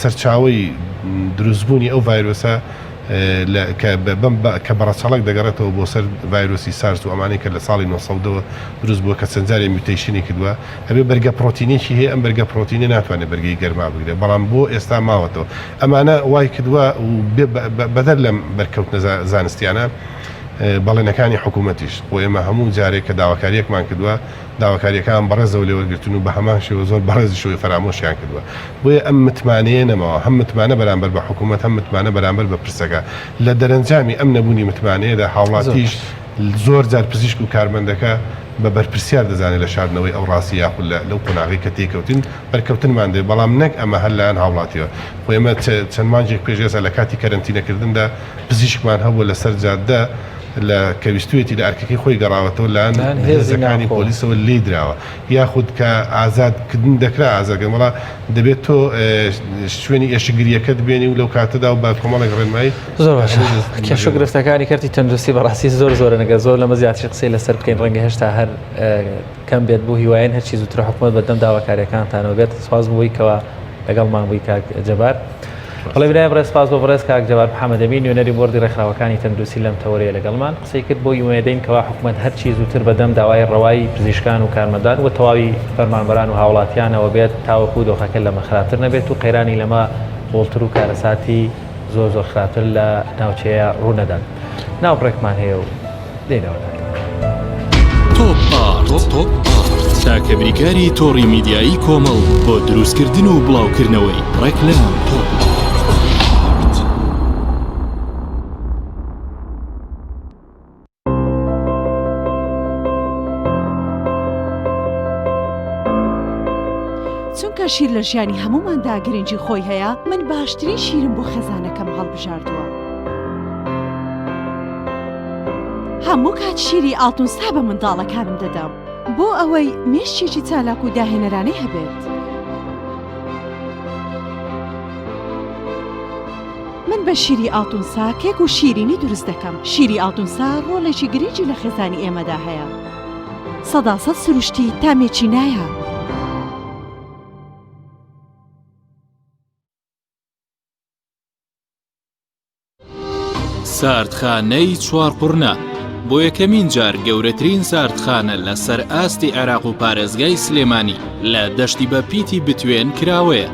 سەرچاوەی دروستبوونی ئەو ڤایرۆسە کە بە ڕەچەڵەک دەگەڕێتەوە بۆ سەر ڤایرۆسی سارس و ئەمانەی کە لە ساڵی 910 ەوە دروست بووە کە چەند جارێ mutation ی کردووە ئەبێ بەرگە پرۆتینێکی هەیە ئەم بەرگە پرۆتینە ناتوانێت بەرگەی گەرما بگرێت بەڵام بۆ ئێستا ماوەتەوە ئەمانە وای کردووە و بەدەر لەم بەرکەوتنە زانستیانە بەڵێنەکانی حکوومەتیش بۆ ئێمە هەموو جارێک کە داواکارییەکمان کردووە داواکارییەکان بەڕێزەوە لێوەرگرتوون و بە هەمان شێوە زۆر بەڕێزیشەوەی فەرامۆشیان کردووە. بۆیە ئەم متمانەیە نەماوە، هەم متمانە بەرامبەر بە حکوومەت، هەم متمانە بەرامبەر بە پرسەکە. لە دەرەنجامی ئەم نەبوونی متمانەیەدا هاوڵاتیش زۆر جار پزیشک و کارمەندەکە بە بەرپرسیار دەزانێت لە شاردنەوەی ئەو ڕاستی یاخود لە لەو قۆناغەی کە تێیکەوتین بەرکەوتنمان دەبێت، بەڵام نەک ئەمە هەر لایەن هاوڵاتیەوە. خۆ ئێمە چەند مانگێک پێش ئێستا لە کاتی کەرەنتینەکردندا پزیشکمان هەبووە لەسەر جادە لە کە ویستویەتی لە ئەرکەکەی خۆی گەڕاوەتەوە لایەن هێزەکانی پۆلیسەوە لێی دراوە یاخود کە ئازاد کردن دەکرا ئازاد کردن بەڵا دەبێت تۆ شوێنی ئێشکگریەکەت بێنی و لەو کاتەدا و بە کۆمەڵێک ڕێنمایی زۆر باشە کێشە و گرفتەکانی کەرتی تەندروستی بەڕاستی زۆر زۆرن گەر زۆر لەمە زیاتر قسەی لەسەر بکەین ڕەنگە هێشتا هەر کەم بێت بۆ هیواین هەرچی زووتر حکومەت بەدەم داواکاریەکانتانەوە بێت سپاس بۆی کەوا لەگەڵمان بووی کاک جەبار. بەڵێ برای بەڕێز سپاس بۆ بەڕێز کاک جەبار محەمەد ئەمین نوێنەری بۆردی ڕێکخراوەکانی تەندروستی لەم تەوەرەیە لەگەڵمان قسەی کرد بۆی ئومێدەین کەوا حکومەت هەرچی زووتر بەدەم داوای ڕەوای پزیشکان و کارمەندان و تەواوی فەرمانبەران و هاوڵاتیانەوە بێت تاوەکو دۆخەکە لەمە خراپتر نەبێت و قەیرانی لەمە قوڵتر و کارەساتی زۆر زۆر خراپتر لە ناوچەیە ڕوونەدات ناوبڕێکمان هەیە و دێینەوە لاتان. تۆپ ئارت تاکە بریکاری تۆڕی میدیایی کۆمەڵ بۆ دروستکردن و بڵاوکردنەوەی ڕێکلام. چونکە شیر لە ژیانی هەمووماندا گرنگی خۆی هەیە، من باشترین شیرم بۆ خێزانەکەم هەڵبژاردووە. هەموو کات شیری ئاڵتونسا بە منداڵەکانم دەدەم بۆ ئەوەی مێشکێکی چالاک و داهێنەرانەی هەبێت. من بە شیری ئاڵتونسا کێک و شیرینی دروست دەکەم. شیری ئاڵتونسا ڕۆڵێکی گرنگی لە خێزانی ئێمەدا هەیە. سەداسەد سروشتی تامێکی نایاب. ساردخانەی چوارقوڕنە بۆ یەکەمین جار گەورەترین ساردخانە لە سەر ئاستی عێراق و پارێزگای سلێمانی لە دەشتی بە پیتی بتوێن کراوەیە.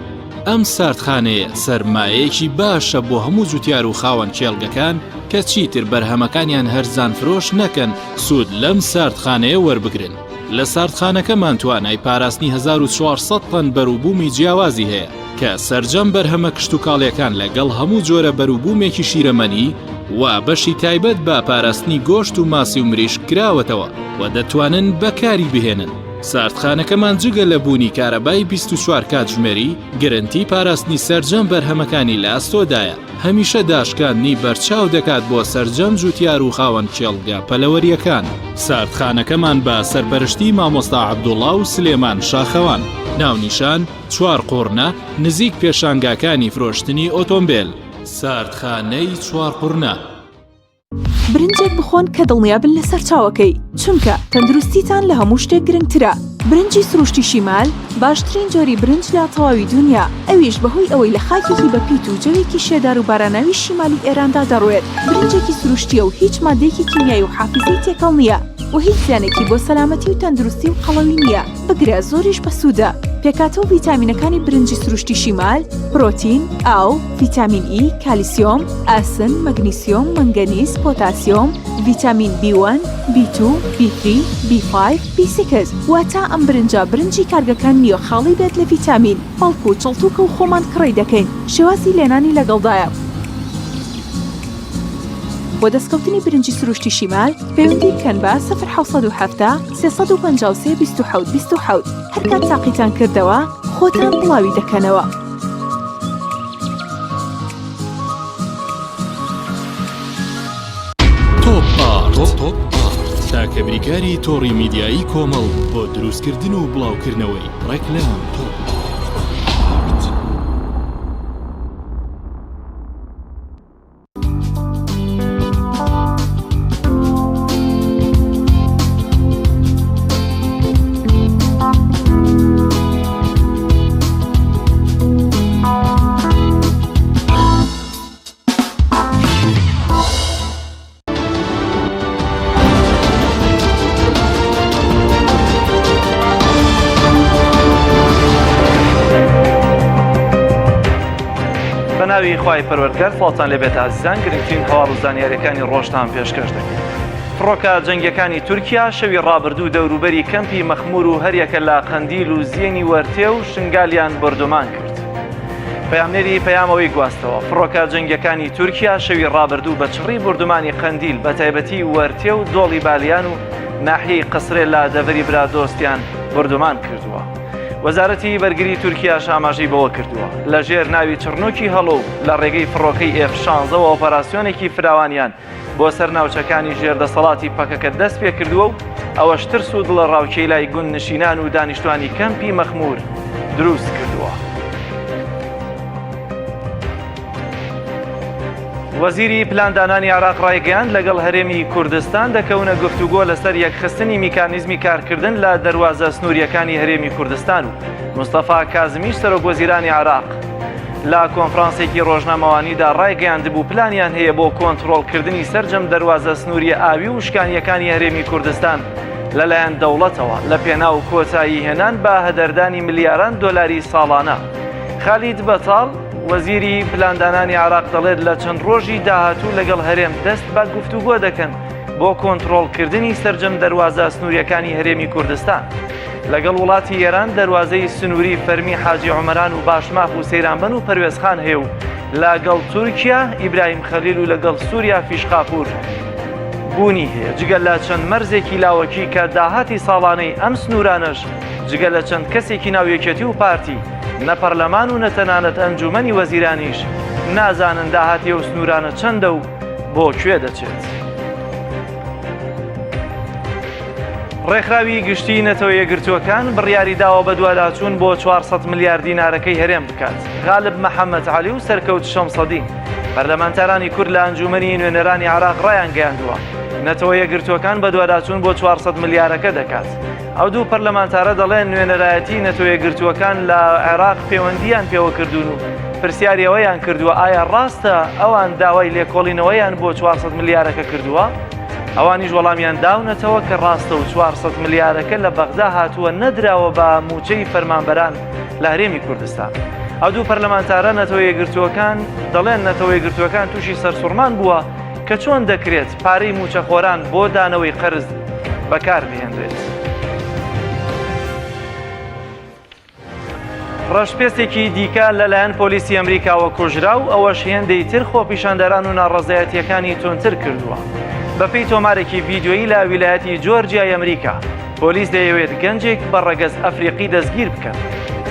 ئەم ساردخانەیە سەرمایەیەکی باشە بۆ هەموو جوتیار و خاوەن کێڵگەکان کە چیتر بەرهەمەکانیان هەرزان فرۆش نەکەن سوود لەم ساردخانەیە وەربگرن. لە ساردخانەکەمان توانای پاراستنی 1400 تەن بەروبوومی جیاوازی هەیە کە سەرجەم بەرهەمە کشتوکاڵیەکان لەگەڵ هەموو جۆرە بەروبوومێکی شیرەمەنی و بەشی تایبەت بە پاراستنی گۆشت و ماسی و مریشک کراوەتەوە و دەتوانن بەکاری بهێنن. ساردخانەکەمان جگە لە بوونی کارەبای 24 کاتژمێری، گرنتی پاراستنی سەرجەم بەرهەمەکانی لە ئەستۆدایە، هەمیشە داشکاندنی بەرچاو دەکات بۆ سەرجەم جوتیار و خاوەن کێڵگە پەلەوەرییەکان. ساردخانەکەمان بە سەرپەرشتی مامۆستا عەبدوڵا و سلێمان شاخەوان. ناونیشان، چوارقوڕنە، نزیک پێشانگاکانی فرۆشتنی ئۆتۆمبێل. ساردخانەی چوارقوڕنە. برنجێک بخۆن کە دڵنیابن لە سەرچاوەکەی، چونکە تەندروستیتان لە هەموو شتێک گرنگترە. برنجی سروشتی شیمال باشترین جۆری برنج لە تەواوی دونیا، ئەویش بەهۆی ئەوەی لە خاکێکی بەپیت و جەوێکی شێدار و باراناوی شیمالی ئێراندا دەڕوێت، برنجێکی سروشتییە و هیچ ماددەیەکی کیمیایی و حافیزەی تێکەڵ نییە و هیچ زیانێکی بۆ سەلامەتی و تەندروستی و قەڵەوی نییە، بگرە زۆریش بەسوودە. پێکهاتە و ڤیتامینەکانی برنجی سروشتی شیمال، پرۆتین، ئاو، ڤیتامین ئی، کالیسیۆم، ئاسن، مەگنیسیۆم، مەنگەنیز، پۆتاسیۆم، ڤیتامین بی وەن، بی تو، بی ثری، بی فایڤ، بی سیکس، واتە ئەم برنجە برنجی کارگەکان نییە خاڵی بێت لە ڤیتامین، بەڵکو چڵتوکە و خۆمان کڕی دەکەین، شێوازی لێنانی لەگەڵدایە. بۆ دەستکەوتنی برنجی سروشتی شیمال پەیوەندی بکەن بە 0770 353 27 27 هەرکات تاقیتان کردەوە خۆتان بڵاوی دەکەنەوە. تۆپ ئارت تاکە بریکاری تۆڕی میدیایی کۆمەڵ بۆ دروستکردن و بڵاوکردنەوەی ڕێکلام. بە ناوی خوای پەروەردگار سڵاوتان لێبێت ئازیزان گرنگترین هەواڵ و زانیاریەکانی ڕۆژتان پێشکەش دەکەین. فڕۆکە جەنگیەکانی تورکیا شەوی ڕابردوو دەوروبەری کەمپی مەخمور و هەریەکە لە قەندیل و زیێنی وەرتێ و شنگالیان بۆردومان کرد. پەیامنێری پەیامەوەی گواستەوە، فڕۆکە جەنگیەکانی تورکیا شەوی ڕابردوو بە چڕی بوردومانی قەندیل بە تایبەتی وەرتێ و دۆڵی بالیان و ناحیەی قەسرێ لە دەڤەری برادۆستیان بوردومان کردووە. وەزارەتی بەرگری تورکیاش ئاماژەی بەوە کردووە، لە ژێر ناوی چڕنووکی هەڵۆ و لە ڕێگەی فڕۆکەی ئێف شانزەوە ئۆپەراسیۆنێکی فراوانیان بۆ سەر ناوچەکانی ژێر دەسەڵاتی پەکەکە دەست پێکردووە و ئەوەش ترس و دڵەڕاوکێی لای گوندنشینان و دانیشتوانی کەمپی مەخموور دروست کردووە. وەزیری پلاندانانی عێراق ڕایگەیاند، لەگەڵ هەرێمی کوردستان دەکەونە گفتوگۆ لەسەر یەکخستنی میکانیزمی کارکردن لە دەروازە سنوورییەکانی هەرێمی کوردستان و مستەفا کازمیش سەرۆکوەزیرانی عێراق لە کۆنفرانسێکی ڕۆژنامەوانیدا ڕایگەیاندبوو پلانیان هەیە بۆ کۆنترۆڵکردنی سەرجەم دەروازە سنووریە ئاوی و وشکانییەکانی هەرێمی کوردستان لەلایەن دەوڵەتەوە لە پێناو کۆتایی هێنان بە هەدەردانی ملیاران دۆلاری ساڵانە. خالید بەتاڵ، وەزیری پلاندانانی عێراق دەڵێت لە چەند ڕۆژی داهاتوو لەگەڵ هەرێم دەست بە گفتوگۆ دەکەن بۆ کۆنترۆڵکردنی سەرجەم دەروازە سنووریەکانی هەرێمی کوردستان. لەگەڵ وڵاتی ئێران دەروازەی سنووری فەرمی حاجی ئۆمەران و باشماخ و سەیرانبەن و پەروێزخان هەیە و لەگەڵ تورکیا ئیبراهیم خەلیل و لەگەڵ سووریا فیشخاپور بوونی هەیە جگە لە چەند مەرزێکی لاوەکی کە داهاتی ساڵانەی ئەم سنوورانەش جگە لە چەند کەسێکی ناو یەکێتی و پارتی نە پەرلەمان و نە تەنانەت ئەنجوومەنی وەزیرانیش نازانن داهاتی ئەو سنوورانە چەندە و بۆ کوێ دەچێت. ڕێکخراوی گشتی نەتەوە یەکگرتووەکان بڕیاری داوە بەدواداچوون بۆ 400 ملیار دینارەکەی هەرێم بکات. غالب محەممەد عەلی و سەرکەوت شەمسەدین، پەرلەمانتارانی کورد لە ئەنجوومەنی نوێنەرانی عێراق ڕایانگەیاندووە، نەتەوە یەکگرتووەکان بەدواداچوون بۆ 400 ملیارەکە دەکات. ئەو دوو پەرلەمانتارە دەڵێن نوێنەرایەتی نەتەوە یەکگرتووەکان لە عێراق پەیوەندییان پێوە کردوون و پرسیاری ئەوەیان کردووە ئایا ڕاستە ئەوان داوای لێکۆڵینەوەیان بۆ 400 ملیارەکە کردووە؟ ئەوانیش وەڵامیان داونەتەوە کە ڕاستە و 400 ملیارەکە لە بەغدا هاتووە نەدراوە بە مووچەی فەرمانبەران لە هەرێمی کوردستان. ئەو دوو پەرلەمانتارە نەتەوە یەکگرتووەکان دەڵێن نەتەوە یەکگرتووەکان تووشی سەرسوڕمان بووە کە چۆن دەکرێت پارەی مووچەخۆران بۆ دانەوەی قەرز بەکار بهێنرێت. ڕەشپێستێکی دیکە لەلایەن پۆلیسی ئەمریکاوە کوژرا و ئەوەش هێندەی تر خۆپیشاندەران و ناڕەزایەتییەکانی توندتر کردووە. بەپێی تۆمارێکی ڤیدیۆیی لە ویلایەتی جۆرجیای ئەمریکا، پۆلیس دەیەوێت گەنجێک بە ڕەگەز ئەفریقی دەستگیر بکەن،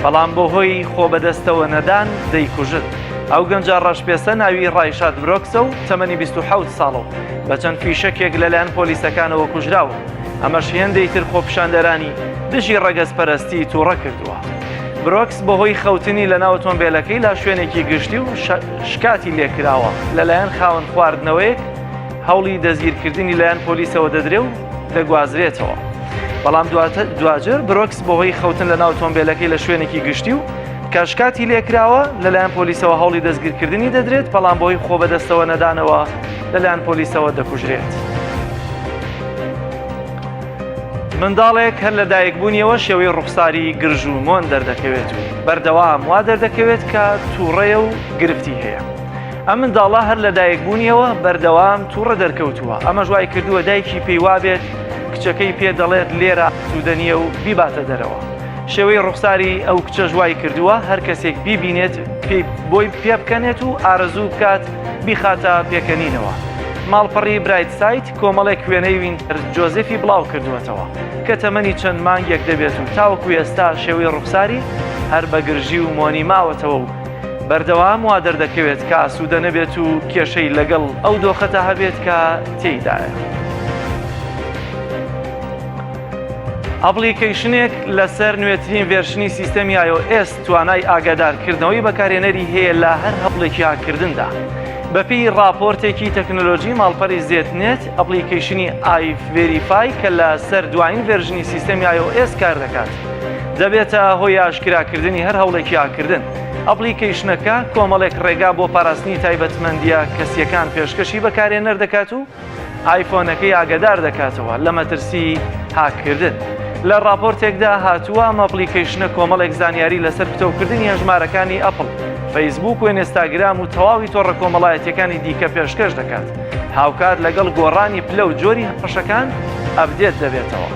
بەڵام بەهۆی خۆبەدەستەوە نەدان دەیکوژن. ئەو گەنجە ڕەشپێستە ناوی ڕایشاد برۆکسە و تەمەنی 27 ساڵە و بە چەند فیشەکێک لەلایەن پۆلیسەکانەوە کوژراوە. ئەمەش هێندەی تر خۆپیشاندەرانی دژی ڕەگەزپەرستی تووڕە کردووە. برۆکس بەهۆی خەوتنی لەناو ئۆتۆمبێلەکەی لە شوێنێکی گشتی و شکاتی لێکراوە لەلایەن خاوەن خواردنەوەیەک هەوڵی دەستگیرکردنی لایەن پۆلیسەوە دەدرێ و دەگوازرێتەوە. بەڵام دواجار برۆکس بەهۆی خەوتن لەناو ئۆتۆمبێلەکەی لە شوێنێکی گشتی و کە شکاتی لێکراوە لەلایەن پۆلیسەوە هەوڵی دەستگیرکردنی دەدرێت بەڵام بەهۆی خۆ بەدەستەوە نەدانەوە لەلایەن پۆلیسەوە دەکوژرێت. منداڵێک هەر لە دایکبوونیەوە شێوەی ڕوخساری گرژ و مۆن دەردەکەوێت و بەردەوام وا دەردەکەوێت کە تووڕەیە و گرفتی هەیە. ئەم منداڵە هەر لە دایکبوونیەوە بەردەوام تووڕە دەرکەوتووە، ئەمەش وای کردووە دایکی پێی وابێت کچەکەی پێ دەڵێت لێرە ئاسوودە نییە و بیباتە دەرەوە. شێوەی ڕوخساری ئەو کچەش وای کردووە هەر کەسێک بیبینێت پێی بۆی پێبکەنێت و ئارەزوو بکات بیخاتە پێکەنینەوە. ماڵپەڕی برایت سایت کۆمەڵێک وێنەی وینتەر جۆزێفی بڵاو کردووەتەوە کە تەمەنی چەند مانگێک دەبێت و تاوەکو ئێستا شێوەی ڕوخساری هەر بە گرژی و مۆنی ماوەتەوە و بەردەوام وا دەردەکەوێت کە ئاسوودە نەبێت و کێشەی لەگەڵ ئەو دۆخەتا هەبێت کە تێیدایە. ئەپڵیکەیشنێک لەسەر نوێترین version ی سیستەمی iOS توانای ئاگادارکردنەوەی بەکارهێنەری هەیە لە هەر هەوڵێکی هاککردندا. بەپێی ڕاپۆرتێکی تەکنۆلۆژی ماڵپەری ZDNet، ئەپڵیکەیشنی iVerify کە لەسەر دوایین version ی سیستەمی iOS کار دەکات، دەبێتە هۆی ئاشکراکردنی هەر هەوڵێکی هاککردن. ئەپڵیکەیشنەکە کۆمەڵێک ڕێگا بۆ پاراستنی تایبەتمەندییە کەسییەکان پێشکەشی بەکارهێنەر دەکات و ئایفۆنەکەی ئاگادار دەکاتەوە لە مەترسی هاککردن. لە ڕاپۆرتێکدا هاتووە ئەم ئەپڵیکەیشنە کۆمەڵێک زانیاری لەسەر پتەوکردنی هەژمارەکانی ئەپڵ، فەیسبووک و ئینستاگرام و تەواوی تۆڕە کۆمەڵایەتییەکانی دیکە پێشکەش دەکات، هاوکات لەگەڵ گۆڕانی پلە و جۆری هەڕەشەکان update دەبێتەوە.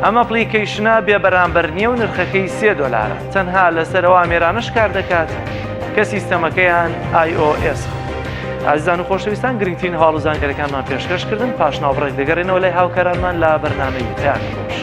ئەم ئەپڵیکەیشنە بێبەرامبەر نییە و نرخەکەی سێ دۆلارە، تەنها لەسەر ئەو ئامێرانەش کار دەکات کە سیستەمەکەیان iOS ە. ئازیزان و خۆشەویستان گرنگترین هەواڵ و زانیاریەکانمان پێشکەش کردن پاش ناوبڕێک دەگەڕێنەوە لای هاوکارانمان لە بەرنامەی پەیامی ڕۆژ.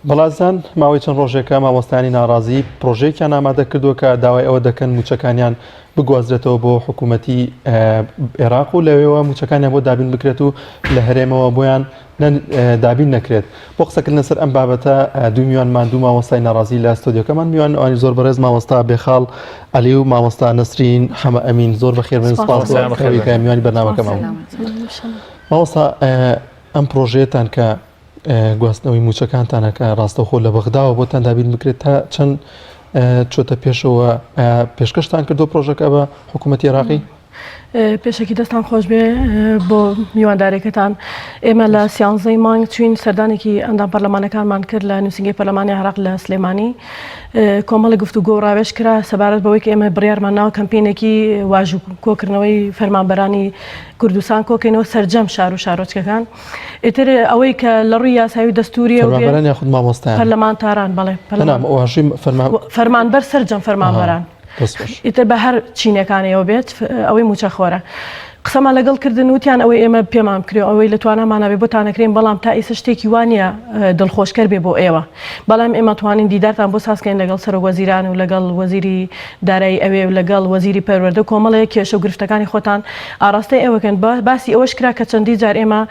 بەڵازان ماوەی چەند ڕۆژێکە مامۆستایانی ناڕازی پرۆژەیەکیان ئامادە کردووە کە داوای ئەوە دەکەن موچەکانیان بگوازرێتەوە بۆ حکوومەتی عێراق و لەوێوە موچەکانیان بۆ دابین بکرێت و لە هەرێمەوە بۆیان دابین نەکرێت. بۆ قسەکردن لەسەر ئەم بابەتە دوو میوانمان دوو مامۆستای ناڕازی لە ستۆدیۆکەمان میوان ئەوانی زۆر بەڕێز مامۆستا بێخاڵ عەلی و مامۆستا نەسرین حەمە ئەمین زۆر بەخێربێن سپاس بۆ ئەوەی کە میوانی بەرنامەکەمان بوون. مامۆستا ئەم پرۆژەیەتان کە گواستنەوەی موچەکانتانە کە ڕاستەوخۆ لە بەغداوە بۆتان دابین بکرێت تا چەند چۆتە پێشەوە پێشکەشتان کردو پرۆژەکە بە حکوومەتی عێراقی؟ پێشەکی دەستان خۆش بێ بۆ میواندارێکەتان ئێمە لە سیانزەی مانگ چوین سەردانێکی ئەندام پەرلەمانەکانمان کرد لە نووسنگەی پەرلەمانی عێراق لە سلێمانی کۆمەڵی گفتوگۆ و ڕاوێژ کرا سەبارەت بەوەی کە ئێمە بڕیارمان ناوە کەمپینێکی واژوو کۆکردنەوەی فەرمانبەرانی کوردستان کۆکەینەوە سەرجەم شار و شارۆچکەکان ئیتر ئەوەی کە لە ڕووی یاسایی و دەستوریەوە بێ فەرمانبەران یاخود مامۆستایان؟ پەرلەمانتاران بەڵێ پەرلەمان واژووی فەرمان فەرمانبەر سەرجەم فەرمانبەران ئیتر بە هەر چینەکانەوە بێت ئەوەی موچەخۆرە قسەمان لەگەڵ کردن وتیان ئەوەی ئێمە پێمان بکرێ ئەوەی لە توانامانە بێ بۆتان نەکرێن بەڵام تا ئیسە شتێکی وا نییە دڵخۆشکەر بێ بۆ ئێوە بەڵام ئێمە توانین دیدارتان بۆ سازکەین لەگەڵ سەرۆک وەزیران و لەگەڵ وەزیری دارایی ئەوێ و لەگەڵ وەزیری پەروەردە کۆمەڵێک کێشە و گرفتەکانی خۆتان ئاڕاستەی ئێوە کەن باسی ئەوەش کرا کە چەندی جار ئێمە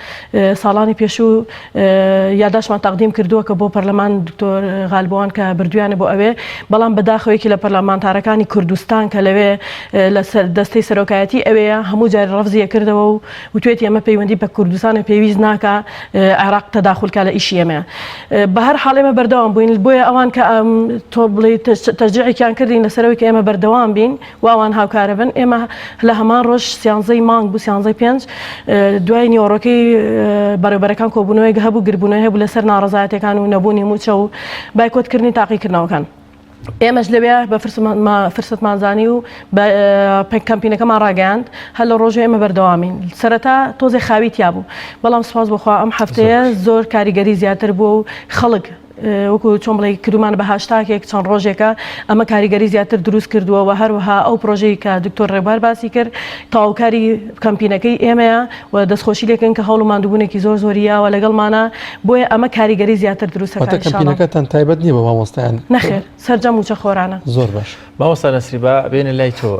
ساڵانی پێشوو یاداشمان تەقدیم کردووە کە بۆ پەرلەمان دکتۆر غالبوان کە بردویانە بۆ ئەوێ بەڵام بەداخەوە یەکی لە پەرلەمانتارەکانی کوردستان کە لەوێ لەسەر دەستەی سەرۆکایەتی ئەوەیە هەموو جار ڕەفزیە کردەوە و وتوێتی ئەمە پەیوەندی بە کوردستانە پێویست ناکا عێراق تەداخول کا لە ئیشی ئێمە بە هەر حاڵ ئێمە بەردەوام بووین بۆیە ئەوان کە تۆ بڵێ تەشجیعێکیان کردین لەسەرەوەی کە ئێمە بەردەوام بین و ئەوان هاوکارە بن ئێمە لە هەمان ڕۆژ سیانزەی مانگ بوو سیانزەی پێنج دوای نیوەڕۆکەی بەڕێوبەرەکان کۆبوونەوەیەک هەبوو گربوونەوەی هەبوو لەسەر ناڕەزایەتەکان و نەبوونی مووچە و بایکۆتکردنی تاقیکردنەوەکان. ئێمەش لەوێ بە فرسەتمان زانی و کەمپینەکەمان ڕاگەیاند هەر لە ڕۆژی ئێمە بەردەوامین سەرەتا تۆزێ خاوی تیا بوو بەڵام سوپاس بۆ خوا ئەم هەفتەیە زۆر کاریگەری زیاتر بووە و خەڵک وەکو چۆن بڵێی کردومانە بە هاشتاگێک چەند ڕۆژێکە ئەمە کاریگەری زیاتر دروست کردووە و هەروەها ئەو پرۆژەی کە دکتۆر ڕێبوار باسی کرد تەواوکاری کەمپینەکەی ئێمەیە و دەستخۆشی لێکەن کە هەوڵ و ماندووبوونێکی زۆر زۆری یاوە لەگەڵمانە بۆیە ئەمە کاریگەری زیاتر دروست واتە دەکات ان شاء الله. کەمپینەکەتان تایبەت نییە بە مامۆستایان؟ نەخێر سەرجەم مووچەخۆرانە. زۆر باش. مامۆستا نەسری با بێنە لای تۆ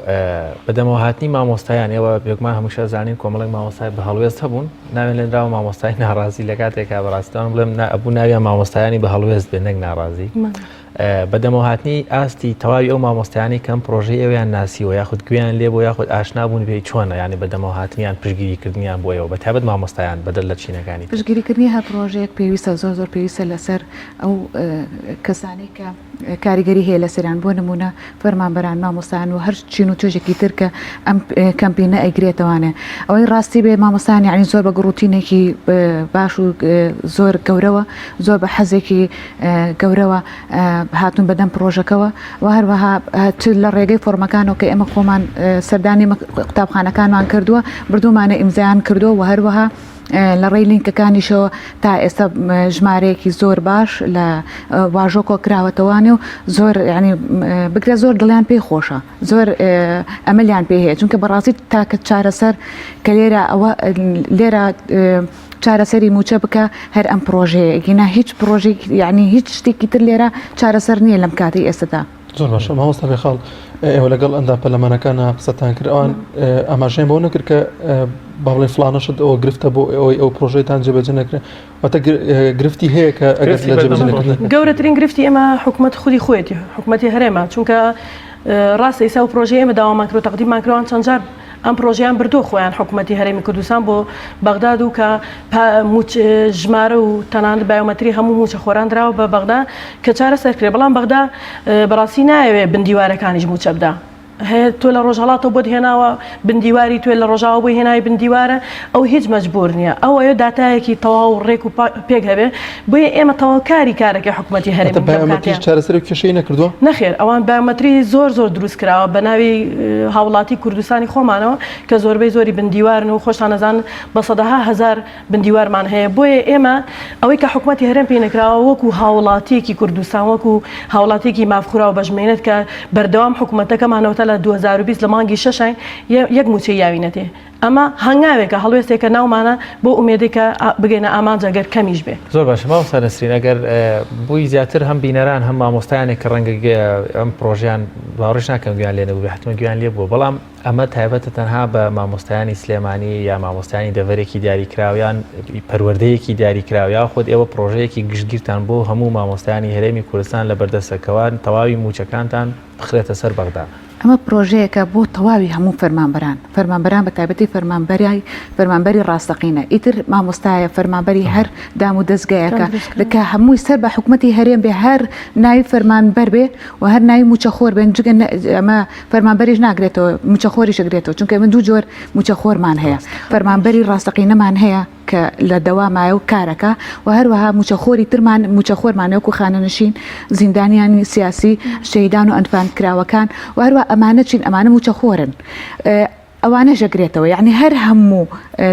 بەدەمەوە هاتنی مامۆستایان ئێوە بێگومان هەمووشە زانین کۆمەڵێک مامۆستای بە هەڵوێست هەبوون ناوێن لێنراوە مامۆستای ناڕازی لە کاتێکا بەڕاستان بڵێم ئەبوو ناویان مامۆستایانی بە هەڵوێست بێ نەک ناڕازی بەدەمەوە هاتنی ئاستی تەواوی ئەو مامۆستایانی کەم پرۆژەی ئەویان ناسیوە یاخود گوێیان لێ بۆ یاخود ئاشنا بوون پێی چۆنە یانی بەدەمەوە هاتنیان پشگیریکردنیان بۆ ئێوە بە تایبەت مامۆستایان بەدەر لە چینەکانی تر. پشتگیریکردنی هەر پرۆژەیەک پێویستە زۆر زۆر پێویستە لەسەر ئەو کەسانەی کە کاریگەری هەیە لەسەریان بۆ نموونە فەرمانبەران، مامۆستایان و هەر چین و توێژێکی تر کە ئەم کەمپینە ئەیگرێتەوانێ. ئەوەی ڕاستی بێ مامۆستایان یانی زۆر بە گوڕوتینێکی باش و زۆر گەورەوە زۆر بە حەزێکی گەورەوە هاتوون بەدەم پڕۆژەکەوە و هەروەها چ لە ڕێگەی فۆرمەکانەوە کە ئێمە خۆمان سەردانی قوتابخانەکانمان کردووە بردوومانە ئیمزایان کردووە و هەروەها لە ڕێی لینکەکانیشەوە تا ئێستا ژمارەیەکی زۆر باش لە واژۆ کۆکراوەتەوانێ و زۆر ینی بگرە زۆر دڵیان پێی خۆشە زۆر ئەمەلیان پێ هەیە چونکە بەڕاستی تاکە چارەسەر کە لێرە ئەوە لێرە چارەسەری موچە بکە هەر ئەم پرۆژەیە گینا هیچ پرۆژێک یعنی هیچ شتێکی تر لێرە چارەسەر نییە لەم کاتی ئێستادا. زۆر باشە مامۆستا بێخاڵ ئێوە لەگەڵ ئەندام پەرلەمانەکانە قسەتان کرد ئەوان ئاماژەیان بەوە نەکرد کە با بڵێن فڵانە شت ئەوە گرفتە بۆ ئەوەی ئەو پرۆژەیتان جێبەجێ نەکرێت واتە گرفتی هەیە کە ئەگەر لە جێبەجێ نەکردن گەورەترین گرفتی ئێمە حکومەت خودی خۆیەتی حکومەتی هەرێمە چونکە ڕاستە ئیسا و پرۆژەی ئێمە داوامان کرد و تەقدیممان کراوان چەند جار ئەم پرۆژەیان بردووە خۆیان حکومەتی هەرێمی کوردستان بۆ بەغداد و کە ژمارە و تەنانەت بایۆمەتری هەموو مووچەخۆران دراوە بە بەغدا کە چارەسەر کرێ بەڵام بەغدا بەڕاستی نایەوێ بندیوارەکانیش مووچە بدا هەیە تۆ لە ڕۆژهەڵاتەوە بۆت هێناوە بندیواری توێ لە ڕۆژاوە بۆی هێناوی بندیوارە ئەو هیچ مەجبور نییە ئەو ئەوێ داتایەکی تەواو ڕێک و پێک هەبێ بۆیە ئێمە تەواو کاری کارەکەی حکومەتی هەرێم واتە بایۆمەتریش چارەسەری و کێشەی نەکردووە؟ نەخێر ئەوان بایۆمەتری زۆر زۆر دروست کراوە بە ناوی هاوڵاتی کوردستانی خۆمانەوە کە زۆربەی زۆری بندیوارن و خۆشتان ئەزانن بە سەدەها هەزار بندیوارمان هەیە بۆیە ئێمە ئەوەی کە حکومەتی هەرێم پێی نەکراوە وەکو هاوڵاتیەکی کوردستان وەکو هاوڵاتیەکی مافخوراو بەژمێنێت کە بەردەوام حکومەتەکەمانەوە تا لە 2020 لە مانگی شەشاین یەک موچەی یاوینەتێ ئەمە هەنگاوێکە هەڵوێستێکە ناومانە بۆ ئومێدێک کە بگەینە ئامانج ئەگەر کەمیش بێ. زۆر باشە مامۆستا نەسرین ئەگەر بووی زیاتر هەم بینەران هەم مامۆستایانێک کە ڕەنگە ئەم پرۆژیان باوەڕیش ناکەم گویان لێ نەبوو حتمما گویان لێ بووە بەڵام ئەمە تایبەتە تەنها بە مامۆستایانی سلێمانی یا مامۆستایانی دەڤەرێکی دیاریکراو یان پەروەردەیەکی دیاریکراو یاخود ئێوە پرۆژەیەکی گشتگیرتان بۆ هەموو مامۆستایانی هەرێمی کوردستان لە بەردەستە کەوا تەواوی مووچەکانتان بخرێتە سەر بەغدا. ئەمە پرۆژەیەکە بۆ تەواوی هەموو فەرمانبەران، فەرمانبەران بە تایبەتی فەرمانبەرای فەرمانبەری ڕاستەقینە، ئیتر مامۆستایە، فەرمانبەری هەر دام و دەزگایەکە کە هەمووی سەر بە حکومەتی هەرێم بێ هەر ناوی فەرمانبەر بێ و هەر ناوی مووچەخۆر بێن جگە ئەمە فەرمانبەریش ناگرێتەوە مووچەخۆریش ئەگرێتەوە چونکە ئێمە دوو جۆر مووچەخۆرمان هەیە فەرمانبەری ڕاستەقینەمان هەیە کە لە دەوامایە و کارەکە و هەروەها مووچەخۆری ترمان مووچەخۆرمان وەکو خانەنشین زیندانیانی سیاسی شەهیدان و ئەنفالکراوەکان و هەروە ئەمانە چین ئەمانە مووچەخۆرن ئەوانەش ئەگرێتەوە یعنی هەر هەموو